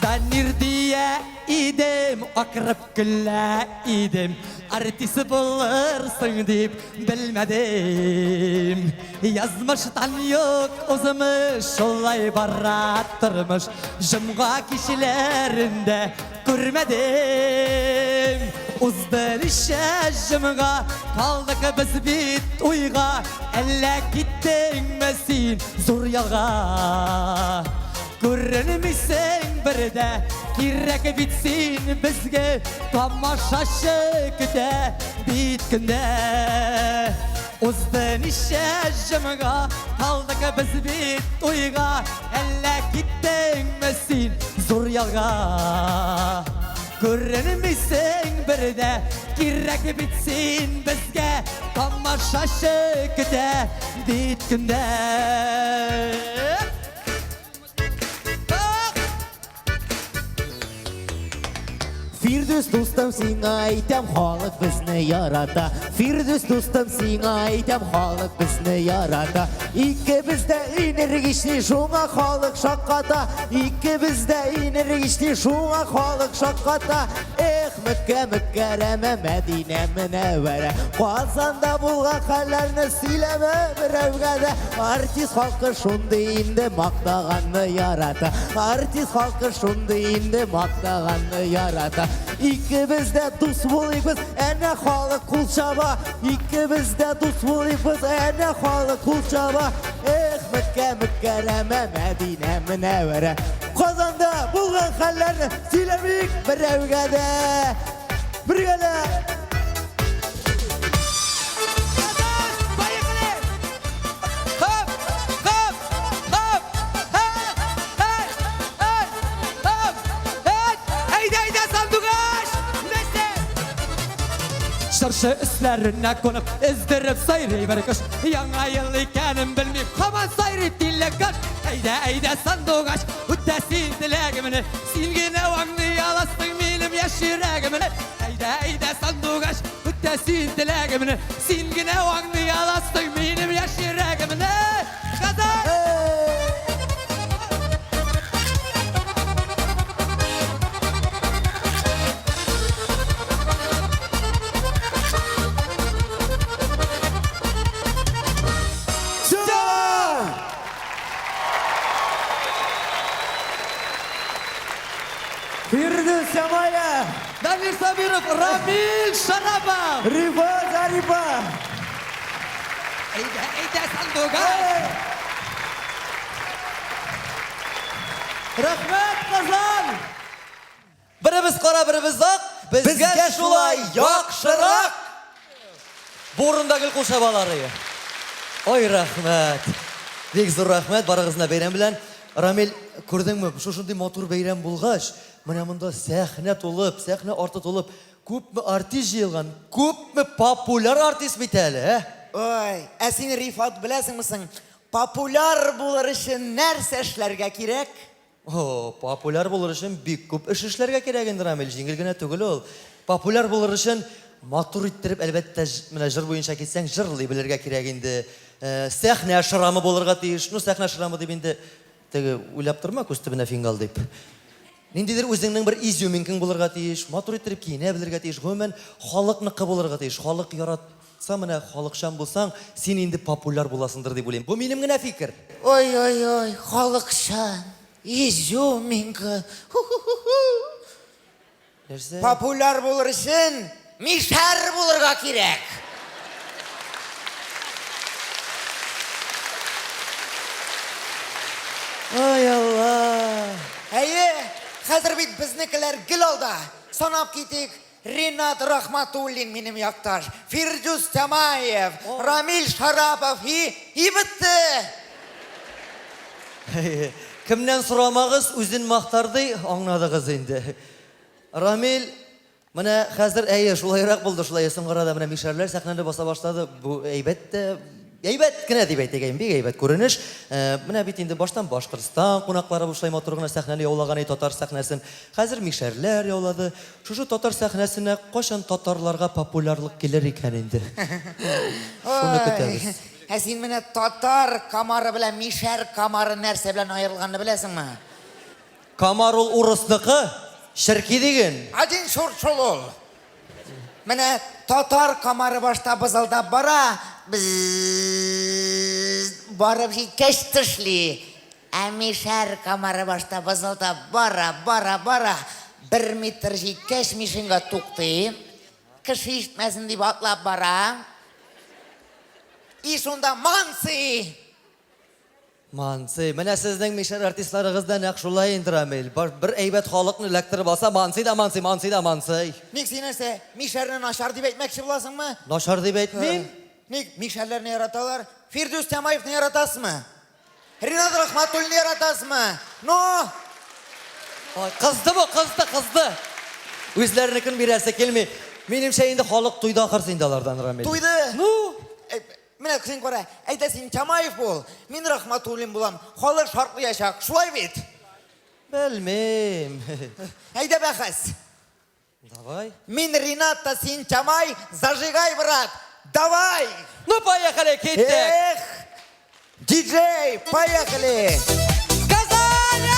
Данир дия идем, акырып көлә идем. Артист булырсың дип белмәдем. Язмыштан юк узмыш, шулай бара тормыш. Җомга кичләрендә күрмәдем. Узды ничә җомга, калдык без бит уйга. Әллә киттеңме син зур ялга? Күренмисең бер дә, кирәк бит син безгә, тамашачы көтә бит көндә. Узды ничә җомга, калдык без бит уйга, әллә киттеңме син зур ялга? Күренмисең бер дә, кирәк бит син безгә, тамашачы көтә бит көндә. Фирдүс дустым, сиңа әйтәм, халык безне ярата. Фирдүс дустым, сиңа әйтәм, халык безне ярата. Икебез дә энергичный, шуңа халык шакката. Икебез дә энергичный, шуңа халык шакката. Эх, Мәккә, Мөкәрәмә, Мәдинә, Мөнәвәрә. Казанда булган хәлләрне сөйләмә берәүгә дә. Артист халкы шундый инде мактаганны ярата. Артист халкы шундый инде мактаганны ярата. Икебез дә дус булыйбыз, әнә халык кул чаба. Икебез дә дус булыйбыз, әнә халык кул чаба. Эх, Мәккә, Мөкәрәмә, Мәдинә, Мөнәвәрә. Казанда булган хәлләрне сөйләмик берәүгә дә. Бергәләп! Хоп! Хоп! Хоп! Һәй! Һәй! Һәй! Хоп! Һәй! Әйдә, әйдә, сандугач! Нәрсә? Чыршы өсләренә кунып, өздереп сайрый бер кош. Яңа ел икәнен белми, һаман сайрый тиле кош. Әйдә, әйдә, сандугач, үтә син теләгемне. Син генә аңлый аласың минем яшь йөрәгемне. Әйдә, әйдә, сандугач, үтә син теләгемне. Син генә аңлый аласың минем яшь йөрәгемне. Казан! Фирдүс Тямаев! Дамир Сабиров, Рамил Шарапов! Рифат Зарипов! Әйдә, әйдә, сандугач! Рәхмәт, Казан! Беребез кара, беребез ак, безгә шулай яхшырак! Бу урында гел кул чабалар. Ой, рәхмәт! Бик зур рәхмәт барыгызны бәйрәм белән. Рамил, күрдеңме, шушындый матур бәйрәм булгач, менә монда сәхнә тулып, сәхнә арты тулып, күпме артист җыелган, күпме популяр артист бит әле, ә? Ой, ә син, Рифат, беләсеңме соң, популяр булыр өчен нәрсә эшләргә кирәк? О, популяр булыр өчен бик күп эш эшләргә кирәк инде, Рамил, җиңел генә түгел ул. Популяр булыр өчен матур иттереп, әлбәттә, менә җыр буенча китсәң, җырлый белергә кирәк инде. Сәхнә шрамы булырга тиеш. Ну, сәхнә шрамы дип инде теге уйлап торма, күз төбенә фингал дип. Ниндидер үзеңнең бер изюминкаң булырга тиеш, матур иттереп киенә белергә тиеш, гомумән, халыкныкы булырга тиеш. Халык яратса, менә халыкчан булсаң, син инде популяр буласыңдыр дип уйлыйм. Бу минем генә фикер. Ой-ой-ой, халыкчан, изюминка, ху-ху-ху-ху. Нәрсә? Популяр булыр өчен мишәр булырга кирәк. Ай Алла! Әйе, хәзер бит безнекеләр гел алда. Санап китик, Ринат Рахматуллин минем якташ, Фирдүс Тямаев, Рамил Шарапов и, и бетте. Кемнән сорамагыз, үзен мактар ди, аңладыгыз инде. Рамил, менә хәзер әйе, шулайрак булды, шулай соңгы арада менә мишәрләр сәхнәне баса башлады. Бу әйбәт тә, әйбәт кенә дип әйтик, бик әйбәт күренеш. Менә бит инде баштан Башкортстан кунаклары бушлай матур гына сәхнәне яулаган иде, татар сәхнәсен. Хәзер мишәрләр яулады. Шушы татар сәхнәсенә кайчан татарларга популярлык килер икән инде? Шуны көтәбез. Ә син менә татар комары белән мишәр комары нәрсә белән аерылганны беләсеңме? Комар ул урысныкы, черки диген. Один чурт шул ул. Менә татар комары башта бызылдап бара, бзззз, барып җиткәч тешли. Ә мишәр комары башта бызылдап бара, бара, бара, бер метр җиткәч мишеньга туктый, кеше ишетмәсен дип атлап бара. И шунда манцы! Манцы. Менә сезнең мишәр артистларыгыз да нәкъ шулай инде, Рамил. Бер әйбәт халыкны эләктереп алса, манцы да манцы, манцы да манцы. Ник син нәрсә, мишәрне начар дип әйтмәкче буласыңмы? Начар дип әйтмим. Ник мишәрләрне яраталар? Фирдүс Тямаевны яратасызмы? Ринат Рахматуллинны яратасызмы? Ну? Ой, кызды бу, кызды, кызды. Үзләренекен бирәсе килми. Минемчә инде халык туйды ахырсы инде алардан, Рамил. Туйды. Ну? Э, менә син кара, әйдә син Тямаев бул, мин Рахматуллин булам. Халык шартлыячак, шулай бит? Белмим. Әйдә бәхәс. Давай. Мин Ринат та син Тямай, зажигай, брат! Давай! Ну, поехали, киттек! Эх! Диджей, поехали! Казань!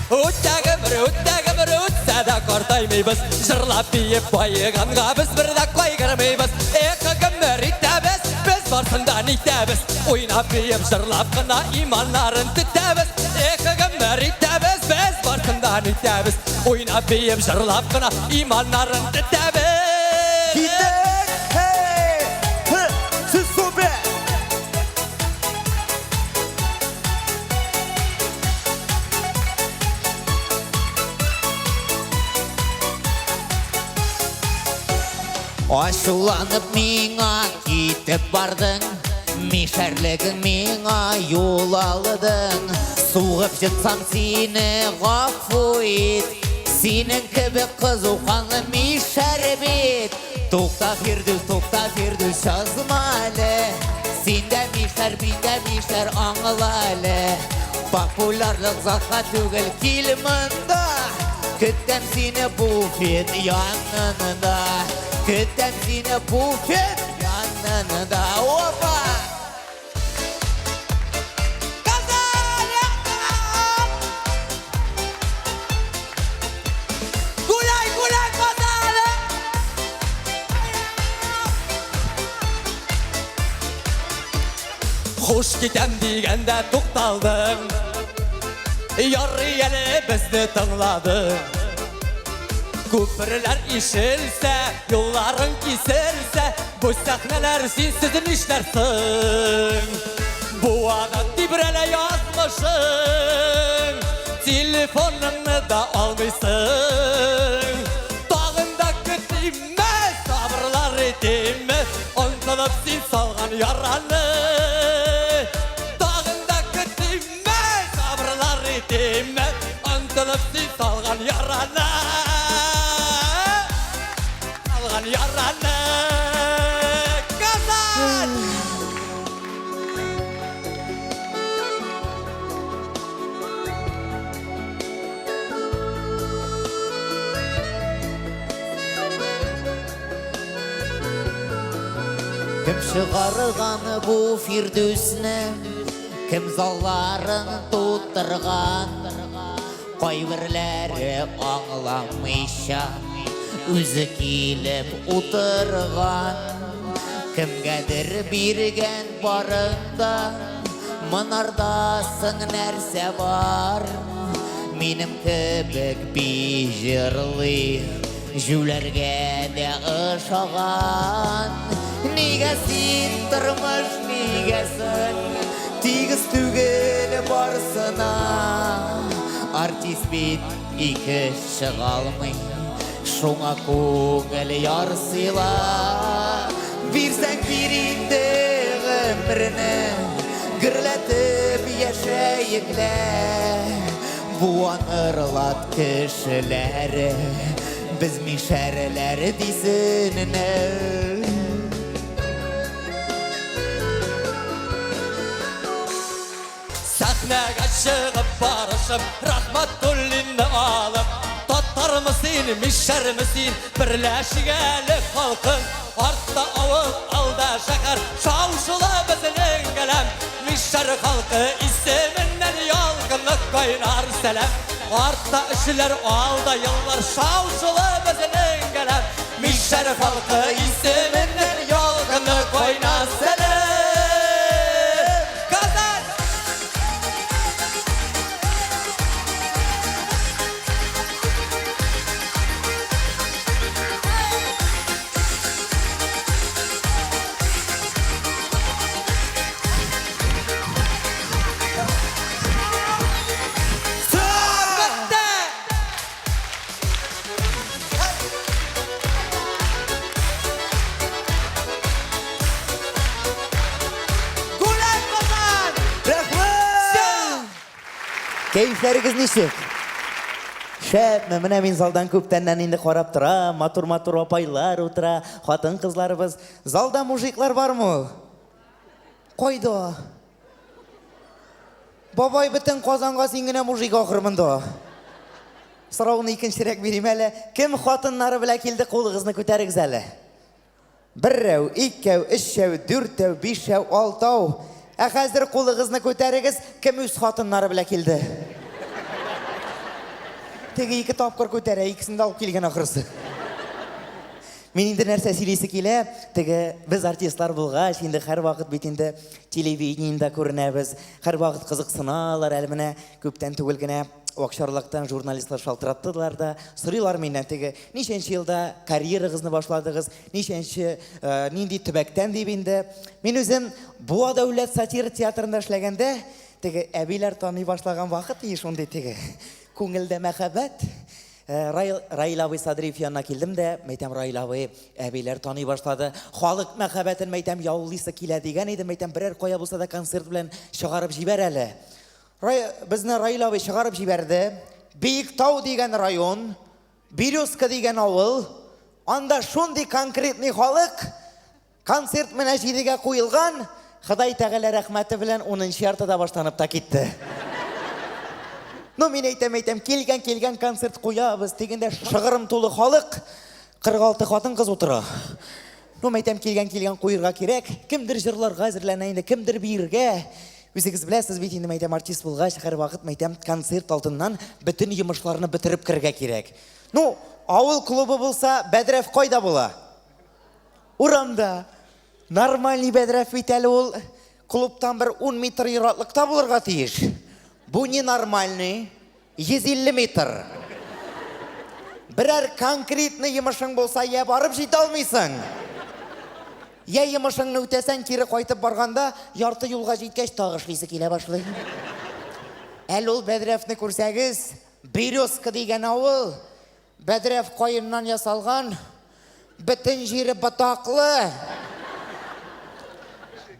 Үтә гомер, үтә гомер, үтсә дә картаймыйбыз. Җырлап биеп баеганга без бер дә кайгырмыйбыз. Эх, гомер итәбез, без барсын да нитәбез. Уйнап биеп, җырлап кына иманнарын төтәбез. Эх, гомер итәбез, без барсын да нитәбез. Уйнап биеп, җырлап кына иманнарын төтәбез. Киттек! Хей! Хы! Сез супер! Ачуланып миңа китеп бардың, Мишәрлегең миңа юл алдың. Сугып җытсам сине гафу ит, Синең кебек кызу канлы мишәр бит. Тукта, Фирдүс, тукта, Фирдүс, язма әле. Син дә мишәр, мин дә мишәр, аңла әле. Популярлык затка түгел, кил монда. Көтәм сине буфет янында. Көтәм сине буфет янында. Опа! Гуляй, гуляй, Казан! Хуш китәм дигәндә тукталдың. Ярый әле безне тыңладың. Күперләр ишелсә, юлларың киселсә, бу сәхнәләр синсез нишләрсең? Буада тибрәлә язмышың, телефоныңны да алмыйсың. Тагын да көтимме, сабырлар итимме, онытылып син салган яраны. Тагын да көтимме, сабырлар итимме, онытылып син салган яраны. Салган яраны. Казан! Кем чыгарган бу Фирдүсне, кем залларын тутырган? Кайберләре аңламыйча үзе килеп утырган. Кемгәдер биргән барында, монарда соң нәрсә бар? Минем кебек би җырлый, җүләргә дә ошаган. Нигә син тормыш, нигә соң тигез түгел барысына? Артист бит ике чыга алмый, шуңа күңел ярсыйла. Бирсәң бир инде гомерне, гөрләтеп яшәек лә. Буанырлат кешеләре, без мишәрләр дисеннәр. Сәхнәгә чыгып барышым, Рахматуллинны алып, татармы син, мишәрме син, берләшик әле халкым. Артта авыл, алда шәһәр, шау-шулы безнең галәм. Мишәр халкы исеменнән ялкынлы кайнар сәлам. Артта эшләр, алда еллар, шау-шулы безнең галәм. Мишәр халкы исеменнән ялкынлы кайнар сәлам. Казан! Гуляй, Казан! Рәхмәт! Кәефләрегез ничек? Шәпме, менә мин залдан күптәннән инде карап торам, матур-матур апайлар утыра, хатын-кызларыбыз. Залда мужиклар бармы ул? Кайда? Бабай, бөтен Казанга син генә мужик ахыр монда. Сорауны икенчерәк бирим әле. Кем хатыннары белән килде, кулыгызны күтәрегез әле. Берәү, икәү, өчәү, дүртәү, бишәү, алтау. Ә хәзер кулыгызны күтәрегез, кем үз хатыннары белән килде? Теге ике тапкыр күтәрә, икесен дә алып килгән ахрысы. Мин инде нәрсә сөйлисе килә, теге без артистлар булгач, инде һәрвакыт бит инде телевидениедә күренәбез, һәрвакыт кызыксыналар, әле менә күптән түгел генә Акчарлактан журналистлар шалтыраттылар да, сорыйлар миннән теге, ничәнче елда карьерагызны башладыгыз, ничәнче, э, нинди төбәктән дип инде. Мин үзем Буа дәүләт сатира театрында эшләгәндә, теге әбиләр таный башлаган вакыт и шундый теге күңелдә мәхәббәт. Э, Раил, Раил абый Садриев янына килдем дә, мәйтәм, Раил абый, әбиләр таный башлады. Халык мәхәббәтен, мәйтәм, яулыйсы килә дигән идем, мәйтәм, берәр кая булса да концерт белән чыгарып җибәр әле. Рай, безне Раил абый чыгарып җибәрде. Биектау дигән район, Березка дигән авыл, анда шундый конкретный халык, концерт менә җидегә куелган, Ходай Тәгалә рәхмәте белән унынчы яртыда башланып та китте. Ну, мин әйтәм, әйтәм, килгән, килгән концерт куябыз, дигәндә шыгрым тулы халык, 46 хатын-кыз утыра. Ну, мәйтәм, килгән, килгән куерга кирәк. Кемдер җырларга әзерләнә инде, кемдер биергә. Үзегез беләсез бит инде, мәйтәм, артист булгач, һәрвакыт, мәйтәм, концерт алдыннан бөтен йомышларны бетереп керергә кирәк. Ну, авыл клубы булса, бәдрәф кайда була? Урамда. Нормальный бәдрәф бит әле ул клубтан бер 10 метр ераклыкта булырга тиеш. Бу ненормальный. 150 метр. Берәр конкретный йомышың булса, я барып җитә алмыйсың. Я йомышыңны үтәсәң, кире кайтып барганда, ярты юлга җиткәч, тагы эшлисе килә башлый. Әле ул бәдрәфне күрсәгез, Березка дигән авыл, бәдрәф каеннан ясалган, бөтен җире ботаклы.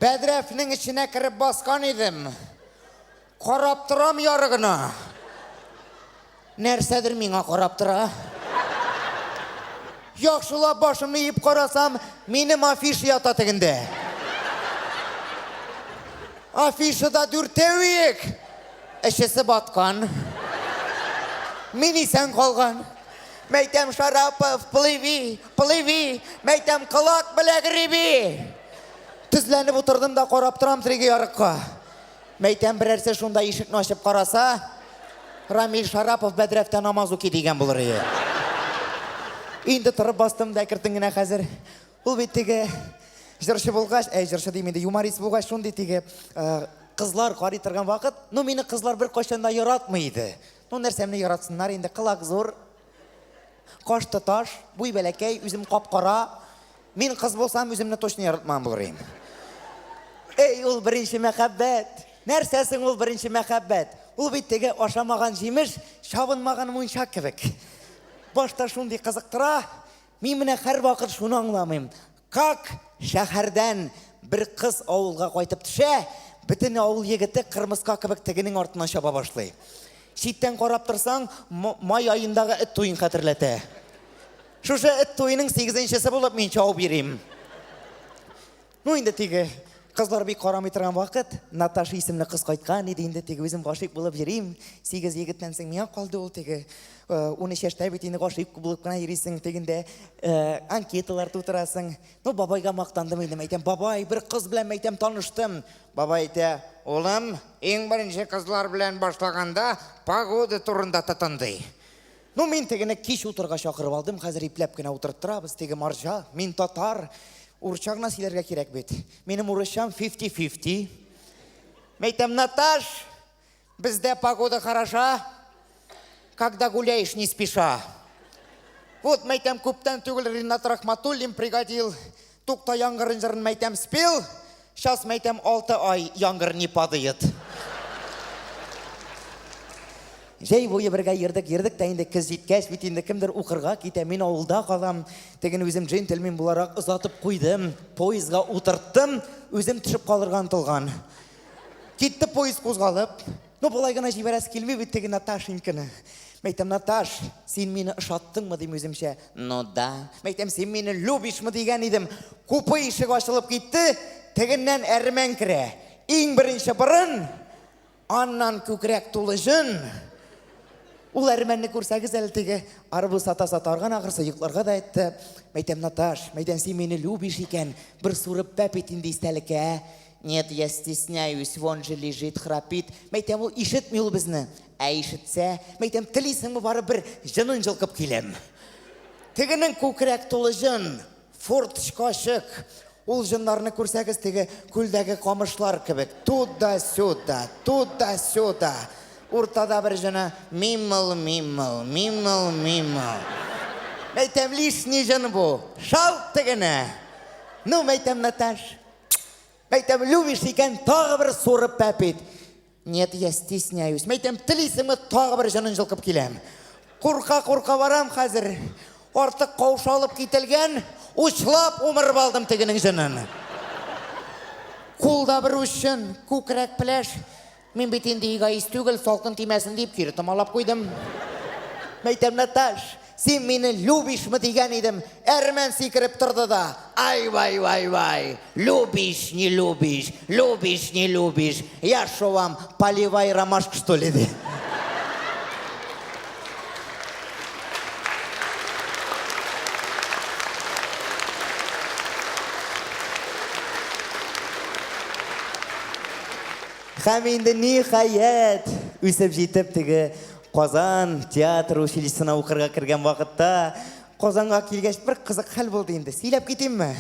Бәдрәфнең эченә кереп баскан идем. Карап торам яры гына. Нәрсәдер миңа карап тора. Яхшылап башымны иеп карасам, минем афиша ята тегендә. Афишада дүртәү иек. Өчесе баткан. Мин исән калган. Мәйтәм, Шарапов, плыви, плыви. Мәйтәм, колак белә греби. Тезләнеп утырдым да карап торам теге ярыкка. Мәйтәм, берәрсе шунда ишекне ачып караса, Рамил Шарапов бәдрәфтә намаз укый дигән булыр иде. Инде торып бастым да әкертен генә хәзер. Ул бит теге җырчы булгач, әй җырчы дим инде, юморист булгач, шундый теге э, кызлар карый торган вакыт, ну мине кызлар беркайчан да яратмый иде. Ну нәрсәмне яратсыннар инде, колак зур, каш тоташ, буй бәләкәй, үзем кап-кара. Мин кыз булсам, үземне точно яратмаган булыр идем. Эй, ул беренче мәхәббәт! Нәрсә соң ул беренче мәхәббәт? Ул бит теге ашамаган җимеш, чабынмаган мунча кебек. Башта шундый кызыктыра, мин менә һәрвакыт шуны аңламыйм. Как шәһәрдән бер кыз авылга кайтып төшә, бөтен авыл егете кырмыска кебек тегенең артыннан чаба башлый. Читтән карап торсаң, май аендагы эт туен хәтерләтә. Шушы эт туеның сигезенчесе булып мин чабып йөрим. Ну инде теге кызлар бик карамый торган вакыт, Наташа исемле кыз кайткан иде инде, теге үзем гашыйк булып йөрим. Сигез егеттән соң миңа калды ул теге. 13 яшьтә бит инде гашыйк булып кына йөрисең, тегендә анкеталар тутырасың. Ну бабайга мактандым инде, мәйтәм, бабай, бер кыз белән мәйтәм таныштым. Бабай әйтә, улым, иң беренче кызлар белән башлаганда погода турында тотын, ди. Ну, мин тегене кич утырга чакырып алдым, хәзер ипләп кенә утырттырабыз, теге марҗа, мин татар, урысча гына сөйләргә кирәк бит. Минем урысчам фифти-фифти. Мәйтәм, Наташ, бездә погода хороша, когда гуляешь не спеша. Вот, мәйтәм, күптән түгел Ринат Рахматуллин пригодил, Тукта яңгырын җырын мәйтәм спел, сейчас мәйтәм 6 ай яңгыр не падает. Җәй буе бергә йөрдек, йөрдек тә инде көз җиткәч бит инде кемдер укырга китә, мин авылда калам. Тегене үзем джентльмен буларак озатып куйдым, поездга утырттым, үзем төшеп калырга омтылган. Китте поезд кузгалып. Ну, болай гына җибәрәсе килми бит теге Наташеньканы. Мәйтәм, Наташ, син мине ошаттыңмы, дим үземчә. Ну да. Мәйтәм, син мине любишмы дигән идем. Купе ишеге ачылып китте, тегеннән әрмән керә. Иң беренче борын, аннан күкрәк тулы җон. Ул әрмәнне күрсәгез әле теге арбуз сата-сата арган ахрысы, йокларга да ятты. Мәйтәм, Наташ, мәйтәм, син мине любишь икән, бер сурып пәп ит инде истәлеккә, ә? Нет, я стесняюсь, вон же лежит, храпит. Мәйтәм, ул ишетми ул безне. Ә ишетсә, мәйтәм, телисеңме барып бер җынын җылкып киләм. Тегенең күкрәк тулы җын, форточка ачык. Ул җыннарны күрсәгез, теге күлдәге камышлар кебек, туда-сюда, туда-сюда. Уртада бер җыны, мимыл, мимыл, мимыл, мимыл. Мәйтәм, лишний җын бу, шалт тегене. Ну, мәйтәм, Наташ, мәйтәм, любишь икән, тагы бер сурып пәп ит. Нет, я стесняюсь. Мәйтәм, телисеңме, тагы бер җанын җылкып киләм. Курка-курка барам хәзер. Артык каушалып кителгән, учлап умырып алдым тегенең җынын. Кулда бер уч җын, күкрәк пеләш. Мин бит инде эгоист түгел, салкын тимәсен дип кире томалап куйдым. Мәйтәм, Наташ, син мине любишмы дигән идем, әрмән сикереп торды да, ай вай вай вай, любишь, не любишь, любишь, не любишь, я шо вам, поливай ромашку что ли, ди. Һәм инде ниһаять, үсеп җитеп теге Казан театр училищесына укырга кергән вакытта, Казанга килгәч бер кызык хәл булды инде. Сөйләп китимме?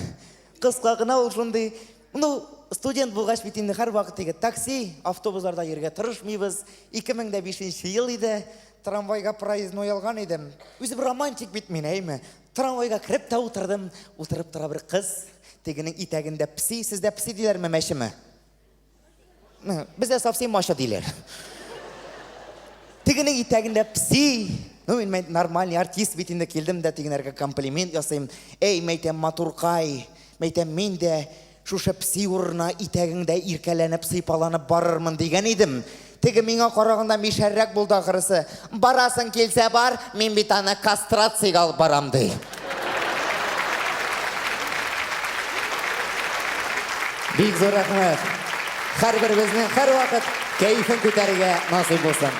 Кыска гына ул шундый, ну, студент булгач бит инде һәрвакыт теге такси, автобусларда йөрергә тырышмыйбыз. 2005 ел иде, трамвайга проездной алган идем. Үзе бер романтик бит мин, әйме? Трамвайга кереп тә утырдым. Утырып тора бер кыз, тегенең итәгендә песи, сездә песи диләрме, мәчеме? Бездә совсем маша диләр. Тегенең итәгендә пси. Ну, мин нормальный артист бит инде килдем дә тегенәргә комплимент ясыйм. Эй, мәйтәм, матуркай, мәйтәм, мин дә шушы пси урынына итәгеңдә иркәләнеп, сыйпаланып барырмын дигән идем. Теге миңа караганда мишәррәк булды ахрысы. Барасың килсә бар, мин бит аны кастрациягә алып барам, ди. Бик зур рәхмәт. Һәрберебезнең һәрвакыт кәефен күтәрергә насыйп булсын.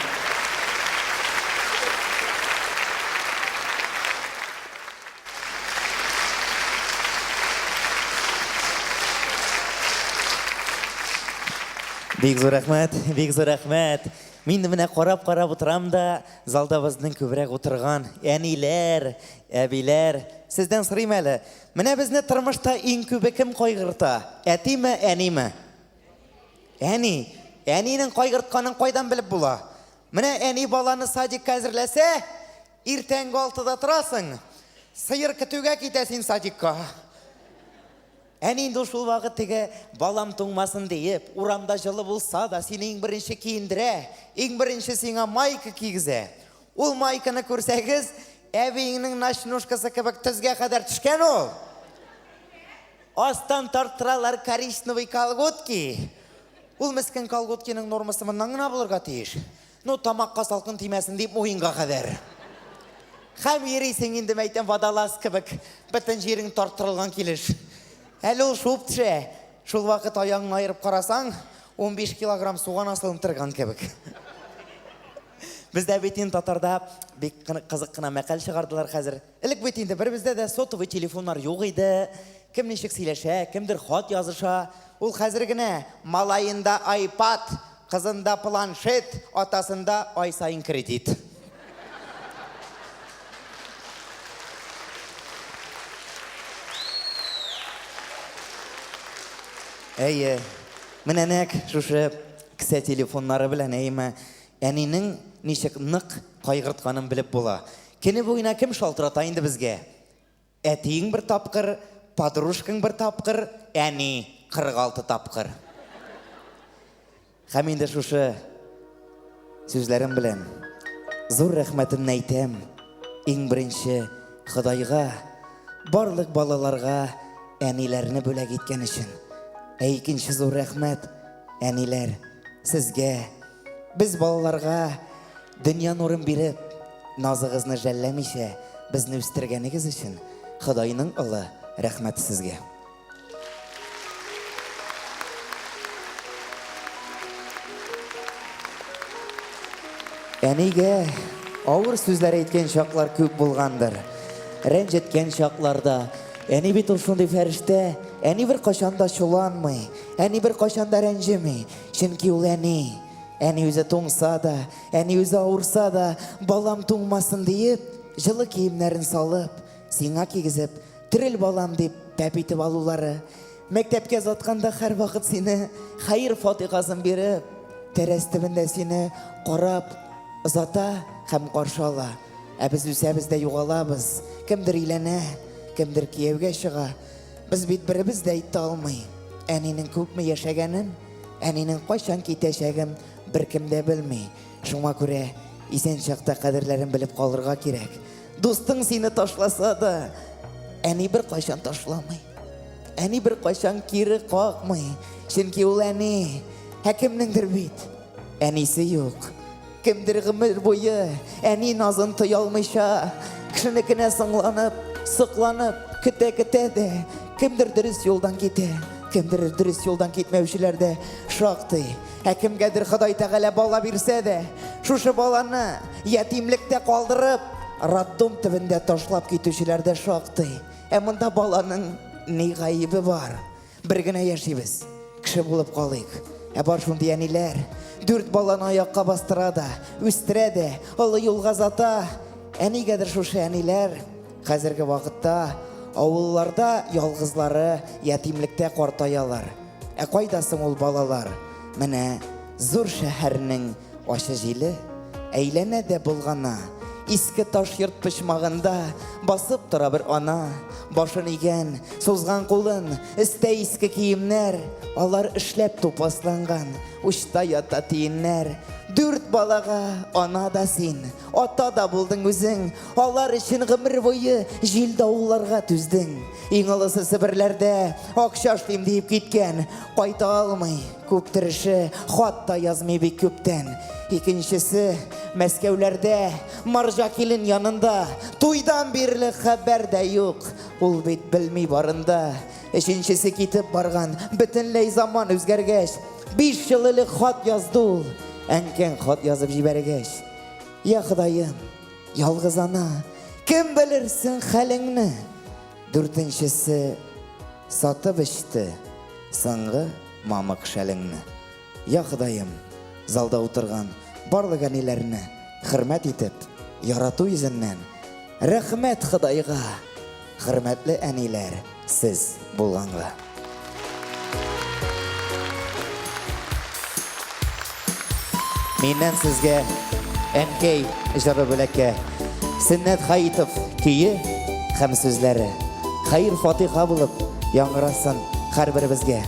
Бик зур рәхмәт, бик зур рәхмәт. Мин менә карап-карап утырам да, залда безнең күбрәк утырган әниләр, әбиләр. Сездән сорыйм әле, менә безне тормышта иң күбе кем кайгырта? Әтиме, әниме? Әни. Әнинең кайгыртканын кайдан белеп була? Менә әни баланы садикка әзерләсә, Иртәнге алтыда торасың, сыер көтүгә китә син садикка. Әни инде шул вакыт теге балам туңмасын диеп, урамда җылы булса да, сине иң беренче киендерә, иң беренче сиңа майка кигезә. Ул майканы күрсәгез, әбиеңнең ночнушкасы кебек тезгә кадәр төшкән ул. Астан тарттыралар коричневый колготки. Ул мескен колготкиның нормасы моннан гына булырга тиеш. Ну, тамакка салкын тимәсен дип, муенга кадәр. Хәм йөрисең инде, мәйтәм, водолаз кебек, бөтен җирең тарттырылган килеш. Әле ул шуып төшә. Шул вакыт аягыңны аерып карасаң, 15 килограмм суган асылынып торган кебек. Бездә бит инде татарда бик кызык кына мәкаль чыгардылар хәзер. Элек бит инде беребездә дә сотовый телефоннар юк иде. Кем ничек сөйләшә, кемдер хат языша. Ул хәзер генә малаенда айпад, кызында планшет, атасында ай саен кредит. Әйе, менә нәкъ шушы кесә телефоннары белән, әйеме, әнинең ничек нык кайгыртканын белеп була. Көне буена кем шалтырата инде безгә? Әтиең бер тапкыр, подружкаң бер тапкыр, әни 46 тапкыр. Һәм инде шушы сүзләрем белән зур рәхмәтемне әйтәм. Иң беренче Ходайга, барлык балаларга әниләрне бүләк иткән өчен. Ә икенче зур рәхмәт, әниләр, сезгә. Без балаларга дөнья нурын биреп, Назыгызны жәлләмичә безне үстергәнегез өчен Ходайның олы рәхмәте сезгә. Әнигә авыр сүзләр әйткән чаклар күп булгандыр. Рәнҗеткән чакларда. Әни бит ул шундый фәрештә, әни беркайчан да чуланмый, әни беркайчан да рәнҗеми, чөнки ул әни. Әни үзе туңса да, әни үзе авырса да, балам туңмасын диеп, җылы киемнәрен салып, сиңа кигезеп, терел балам дип пәп итеп алулары. Мәктәпкә озатканда һәрвакыт сине хәер-фатихасын биреп, тәрәз төбендә сине карап озата һәм каршы ала. Ә без үсәбез дә югалабыз. Кемдер өйләнә, кемдер кияүгә чыга. Без бит беребез дә әйтә алмый. Әнинең күпме яшәгәнен, әнинең кайчан китәчәген беркем дә белми. Шуңа күрә исән чакта кадерләрен белеп калырга кирәк. Дустың сине ташласа да, әни беркайчан ташламый. Әни беркайчан кире какмый. Чөнки ул әни. Ә кемнеңдер бит әнисе юк. Кемдер гомер буе әни назын тоя алмыйча, кешенекенә соңланып, сокланып, көтә-көтә дә, кемдер дөрес юлдан китә, кемдер дөрес юлдан китмәүчеләр дә шактый. Ә кемгәдер Ходай Тәгалә бала бирсә дә, шушы баланы ятимлектә калдырып, роддом төбендә ташлап китүчеләр дә шактый. Ә монда баланың ни гаебе бар? Бер генә яшибез, кеше булып калыйк. Ә бар шундый әниләр, дүрт баланы аякка бастыра да, үстерә дә, олы юлга озата. Ә нигәдер шушы әниләр хәзерге вакытта авылларда ялгызлары ятимлектә картаялар. Ә кайда соң ул балалар? Менә зур шәһәрнең ачы җиле әйләнә дә болгана. Иске таш йорт почмагында басып тора бер ана. Башын игән, сузган кулын, өстә иске киемнәр, алар эшләп тупасланган, учта ята тиеннәр. Дүрт балага ана да син, ата да булдың үзең, алар өчен гомер буе җил-давылларга түздең. Иң олысы Себерләрдә акча эшлим диеп киткән, кайта алмый, күп тырышы, хат та язмый бик күптән. Икенчесе Мәскәүләрдә, марҗа килен янында, туйдан бирле хәбәр дә юк, ул бит белми барында. Өченчесе китеп барган, бөтенләй заман үзгәргәч, 5 ел элек хат язды ул, әнкәң хат язып җибәргәч. Я Ходаем, ялгыз ана, кем белерсең хәлеңне? Дүртенчесе сатып эчте соңгы мамык шәлеңне. Я Ходаем, залда утырган барлык әниләрне хөрмәт итеп, ярату йөзеннән, рәхмәт Ходайга, хөрмәтле әниләр сез булганга. Миннән сезгә Әнкәй җыры бүләккә. Сөннәт Хаитов көе һәм сүзләре. Хәер фатиха булып яңгырасын һәрберебезгә.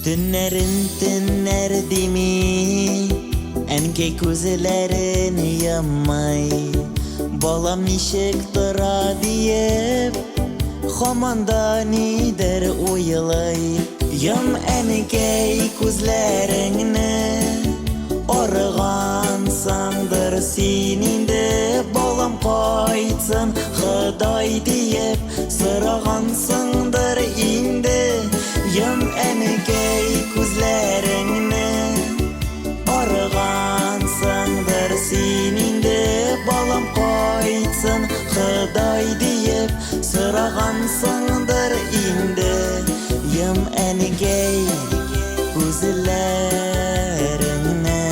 Төннәрен төннәр дими, әнкәй күзләрен йоммый. Балам ничек тора диеп, һаман да нидер уйлый. Йом, әнкәй, күзләреңне, арыгансыңдыр син инде, балам кайтсын, Ходай диеп, сорагансыңдыр инде. Йом, әнкәй, күзләреңне, арыгансыңдыр син инде, балам кайтсын, Ходай диеп, сорагансыңдыр инде. Йом, әнкәй, күзләреңне.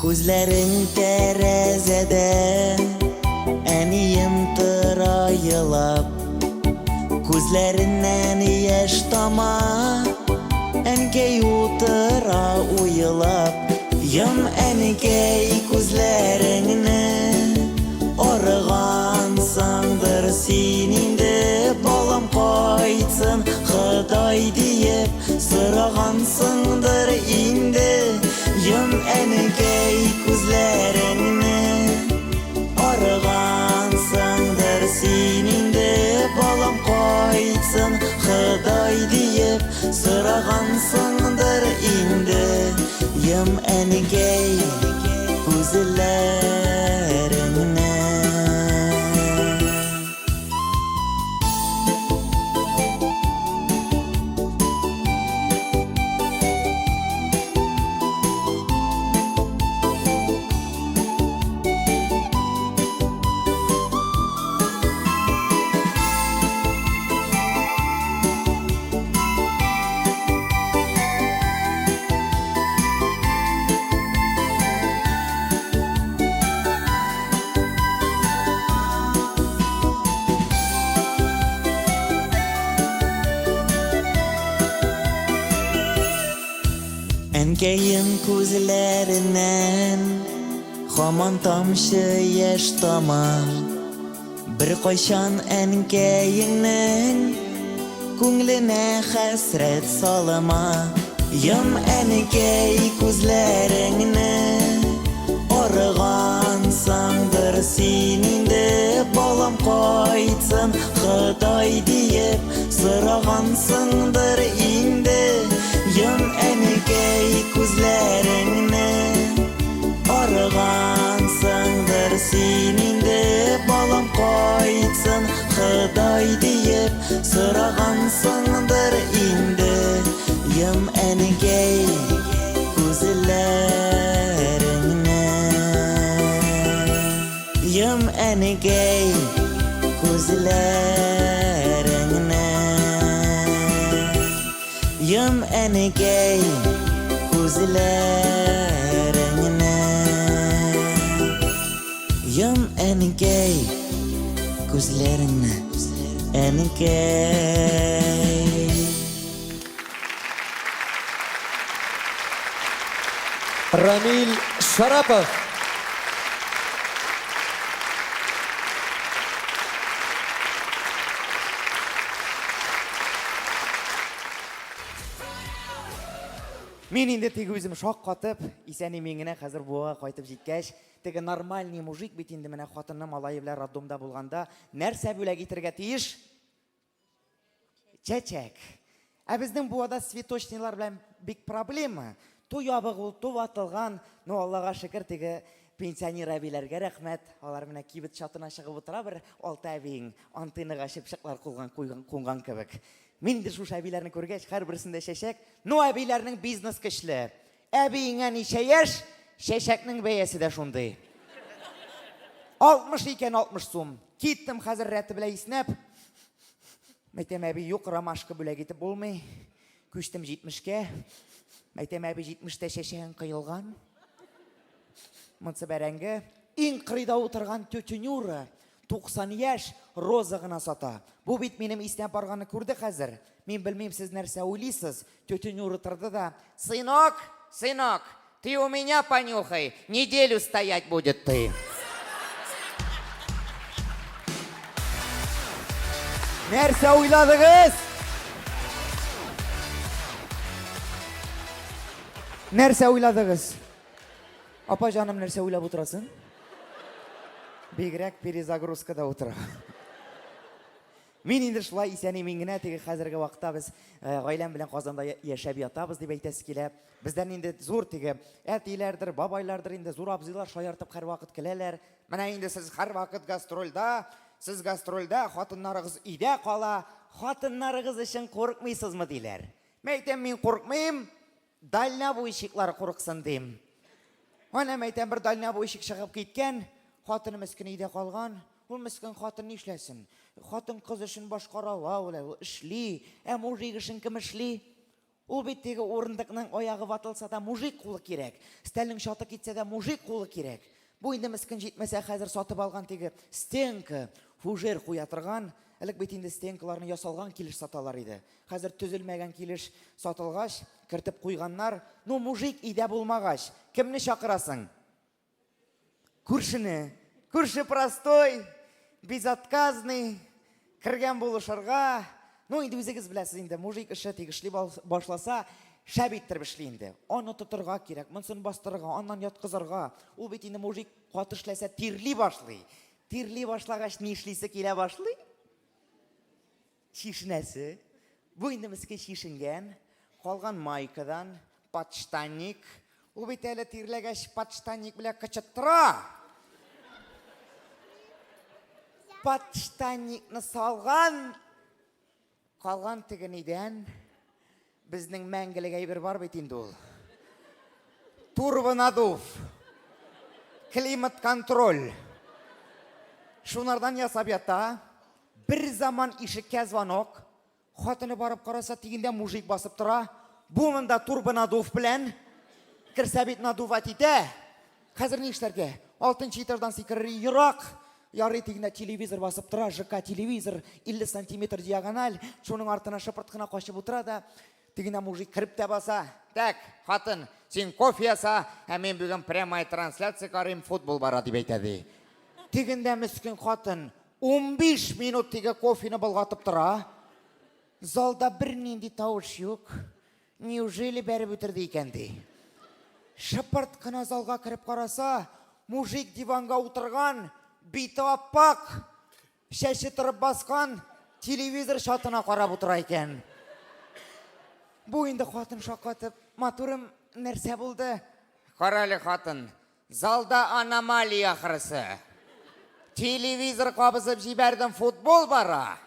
Күзләрең тәрәзәдә, әнием тора елап. Күзләреннән яшь тама, әнкәй утыра уйлап. Йом, әнкәй, күзләреңне, арыгансыңдыр син инде. Ходай диеп сорагансыңдыр инде. Йом әнкәй күзләреңне. Арыгансыңдыр син инде, балам кайтсын, Ходай диеп сорагансыңдыр инде. Йом әнкәй күзләреңне. Әнкәем күзләреннән Хаман тамчы яшь тама. Беркайчан әнкәеңнең Күңленә хәсрәт салма. Йом, әнкәй, күзләреңне, Арыгансыңдыр син инде, Балам кайтсын, Ходай диеп, Сорагансыңдыр инде. Йом, әнкәй, күзләреңне, Арыгансыңдыр син инде, Балам кайтсын, Ходай диеп, Сорагансыңдыр инде. Йом, әнкәй, күзләреңне. Йом, әнкәй, күзләреңне. Йом, әнкәй, күзләреңне. Йом, әнкәй, күзләреңне, әнкәй. Рамил Шарапов. Мин инде теге үзем шаккатып, исән-имин генә хәзер Буага кайтып җиткәч, теге нормальный мужик бит инде менә хатыны малае белән роддомда булганда нәрсә бүләк итергә тиеш? Чәчәк. Ә безнең Буада цветочныйлар белән бик проблема. Ту ябык ул, ту ватылган. Ну, Аллага шөкер, теге пенсионер әбиләргә рәхмәт. Алар менә кибет чатына чыгып утыра бер алты әбиең, антеннага чыпчыклар куйган, куйган, кунган кебек. Мин инде шушы әбиләрне күргәч, һәрберсендә чәчәк. Ну, әбиләрнең бизнес көчле. Әбиеңә ничә яшь, чәчәкнең бәясе дә шундый. 60 икән 60 сум. Киттем хәзер рәте белән иснәп. Мәйтәм, әби, юк, ромашка бүләк итеп булмый. Күчтем 70-кә. Мәйтәм, әби, 70-тә чәчәгең коелган. Монсы бәрәңге. Иң кырыйда утырган тетя Нюра, 90 яшь, роза гына сата. Бу бит минем иснәп барганны күрде хәзер. Мин белмим, сез нәрсә уйлыйсыз. Тетя Нюра торды да, Сынок, сынок, ты у меня понюхай, неделю стоять будет ты. Нәрсә уйладыгыз? Нәрсә уйладыгыз? Апа җаным, нәрсә уйлап утырасың? Бигрәк перезагрузкада утыра. Мин инде шулай исән-имин генә, теге хәзерге вакытта без э, гаиләм белән Казанда яшәп ятабыз дип әйтәсе килә. Бездән инде зур теге әтиләрдер, бабайлардыр инде зур абзыйлар шаяртып һәрвакыт көләләр. Менә инде сез һәрвакыт гастрольдә, сез гастрольдә, хатыннарыгыз өйдә кала, хатыннарыгыз өчен курыкмыйсызмы диләр. Мәйтәм, мин курыкмыйм, Дальнобойщиклар курыксын дим. Әнә мәйтәм, бер дальнобойщик чыгып киткән, хатыны мескен өйдә калган. Ул мескен хатын нишләсен? Хатын-кыз эшен башкара ала ул, ул эшли. Ә мужик эшен кем эшли? Ул бит теге урындыкның аягы ватылса да мужик кулы кирәк. Стәлнең чаты китсә дә мужик кулы кирәк. Бу инде мескен җитмәсә хәзер сатып алган теге стенка, фужер куя торган. Элек бит инде стенкаларны ясалган килеш саталар иде. Хәзер төзелмәгән килеш сатылгач, кертеп куйганнар. Ну, мужик өйдә булмагач, кемне чакырасың? Күршене. Күрше простой, безотказный, кергән булышырга. Ну, инде үзегез беләсез инде, мужик эше тик эшли башласа, шәп иттереп эшли инде. Аны тотырга кирәк, монысын бастырырга, аннан яткызырга. Ул бит инде мужик каты эшләсә тирли башлый. Тирли башлагач, ни эшлисе килә башлый? Чишенәсе. Бу инде мескен чишенгән, калган майкадан, подштанник. Ул бит әле тирләгәч подштанник белән кычыттыра. Подштанникны салган, калган теге нидән, безнең мәңгелек әйбер бар бит инде ул. Турбонадув, климат-контроль. Шунардан ясап ята. Бер заман ишеккә звонок. Хатыны барып караса, тигендә мужик басып тора. Бу монда турбонадув белән. Керсә бит надувать итә. Хәзер ни эшләргә? Алтынчы этаждан сикерер ерак. Ярый тигендә телевизор басып тора, ЖК телевизор, 50 сантиметр диагональ. Шуның артына шыпырт кына качып утыра да, тегендә мужик кереп тә баса. Так, хатын, син кофе яса, ә мин бүген прямая трансляция карыйм, футбол бара, дип әйтә ди. Тегендә мескен хатын 15 минут теге кофены болгатып тора. Залда бернинди тавыш юк. Неужели бәреп үтерде икән ди. Шыпырт кына залга кереп караса, мужик диванга утырган, бите аппак, чәче торып баскан, телевизор чатына карап утыра икән. Бу инде хатын шаккатып, матурым, нәрсә булды? Карале, хатын, залда аномалия ахрысы. Телевизор кабызып җибәрдем, футбол бара.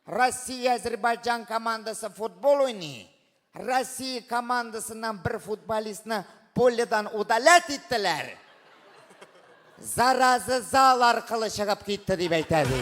Россия Азербайджан командасы футбол уйный. Россия командасыннан бер футболистны поледан удалять иттеләр. Зараза зал аркылы чыгып китте дип әйтә ди.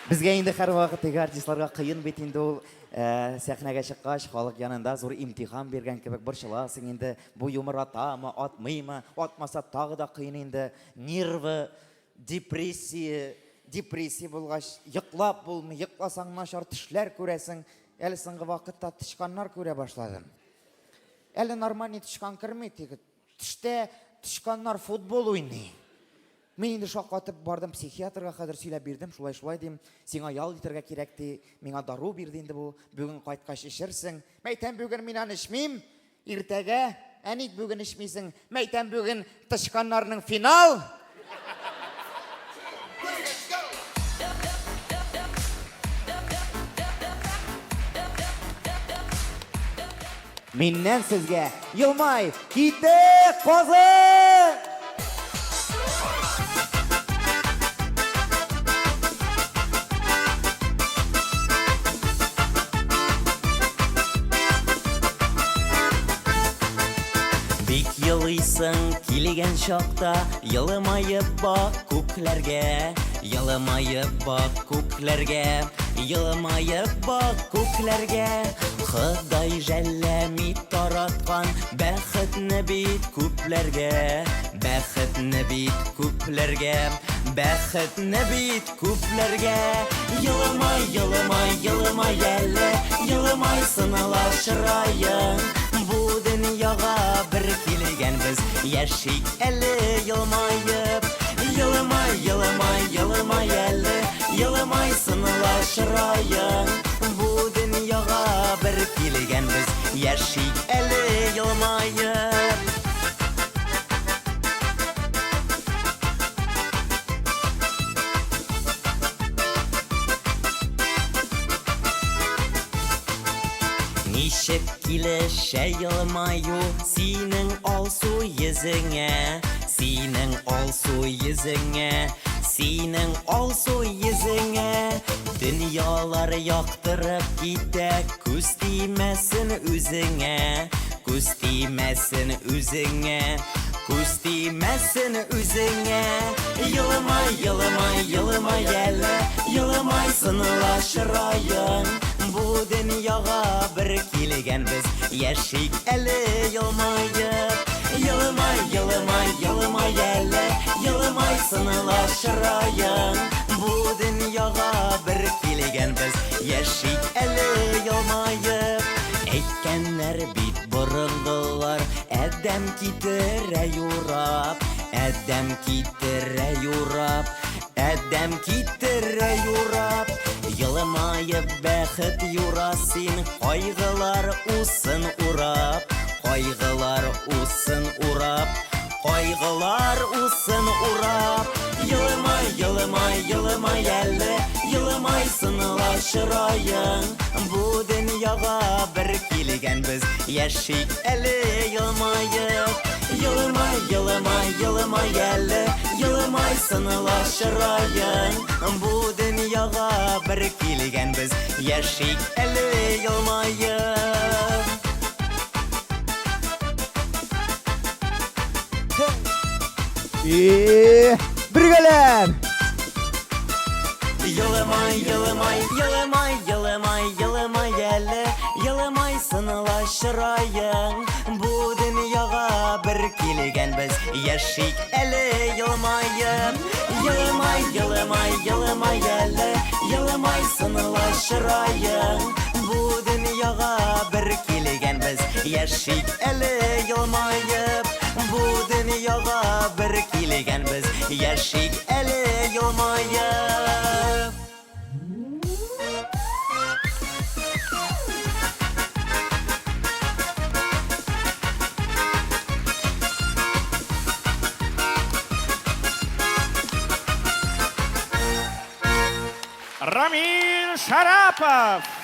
Безгә инде һәрвакыт теге артистларга кыен бит инде ул э, сәхнәгә чыккач, халык янында зур имтихан биргән кебек борчыласың инде. Бу юмор атамы, атмыймы? Атмаса тагы да кыен инде. Нервы, депрессия, депрессия булгач, йоклап булмый, йокласаң начар төшләр күрәсең. Әле соңгы вакытта тычканнар күрә башладым. Әле нормальный тычкан керми, теге төштә тычканнар футбол уйный. Мин инде шаккатып бардым психиатрга, хәзер сөйләп бирдем, шулай-шулай дим, сиңа ял итәргә кирәк ди, миңа дару бирде инде бу, бүген кайткач эчерсең. Мәйтәм, бүген мин аны эчмим, иртәгә, ә ник бүген эчмисең? Мәйтәм, бүген тычканнарның финал! Миннән сезгә елмай, китек казык! Бик елыйсың килгән чакта, елмаеп бак күкләргә, елмаеп бак күкләргә, елмаеп бак күкләргә. Ходай жәлләми тараткан бәхетне бит күпләргә, бәхетне бит күпләргә, бәхетне бит күпләргә. Елмай, елмай, елмай әле, елмай сыныла чыраең. Бу дөньяга бер килгәнбез, яшик әле елмаеп. Елмай, елмай, елмай әле, елмай сыныла чыраең. Бу дөньяга бер килгәнбез, яшик әле елмаеп. Ничек килешә елмаю синең алсу йөзеңә, синең алсу йөзеңә, синең алсу йөзеңә. Дөньялар яктырып китә, күз тимәсен үзеңә, күз тимәсен үзеңә, күз тимәсен үзеңә. Елмай, елмай, елмай әле, елмай сыныла чыраең. Бу дөньяга бер килгәнбез, яшик әле елмаеп. Елмай, елмай, елмай әле, елмай сыныла чыраең. Бу дөньяга бер килгәнбез, яшик әле елмаеп. Әйткәннәр бит борынгылар, Адәм китерә юрап, Адәм китерә юрап, Адәм китерә юрап. Елмаеп бәхет юра син, Кайгылар усын урап, Кайгылар усын урап, Кайгылар усын урап. Елмай, елмай, елмай әле, Елмайсын ла чыраең. Бу дөньяга бер килгәнбез, Яшик әле елмаеп. Елмай, елмай, елмай әле, Елмайсын ла чыраең. Бу дөньяга бер килгәнбез, Яшик әле елмаеп. И бергәләп! Елмай, елмай, елмай, елмай, елмай әле, Елмайсын ла чыраең. Бу дөньяга бер килгәнбез, Яшик әле елмаеп. Елмай, елмай, елмай әле, Елмайсын ла чыраең. Бу дөньяга бер килгәнбез, Яшик әле елмаеп. Бу дөньяга бер килгәнбез, Яшик әле елмаеп. Рамил Шарапов!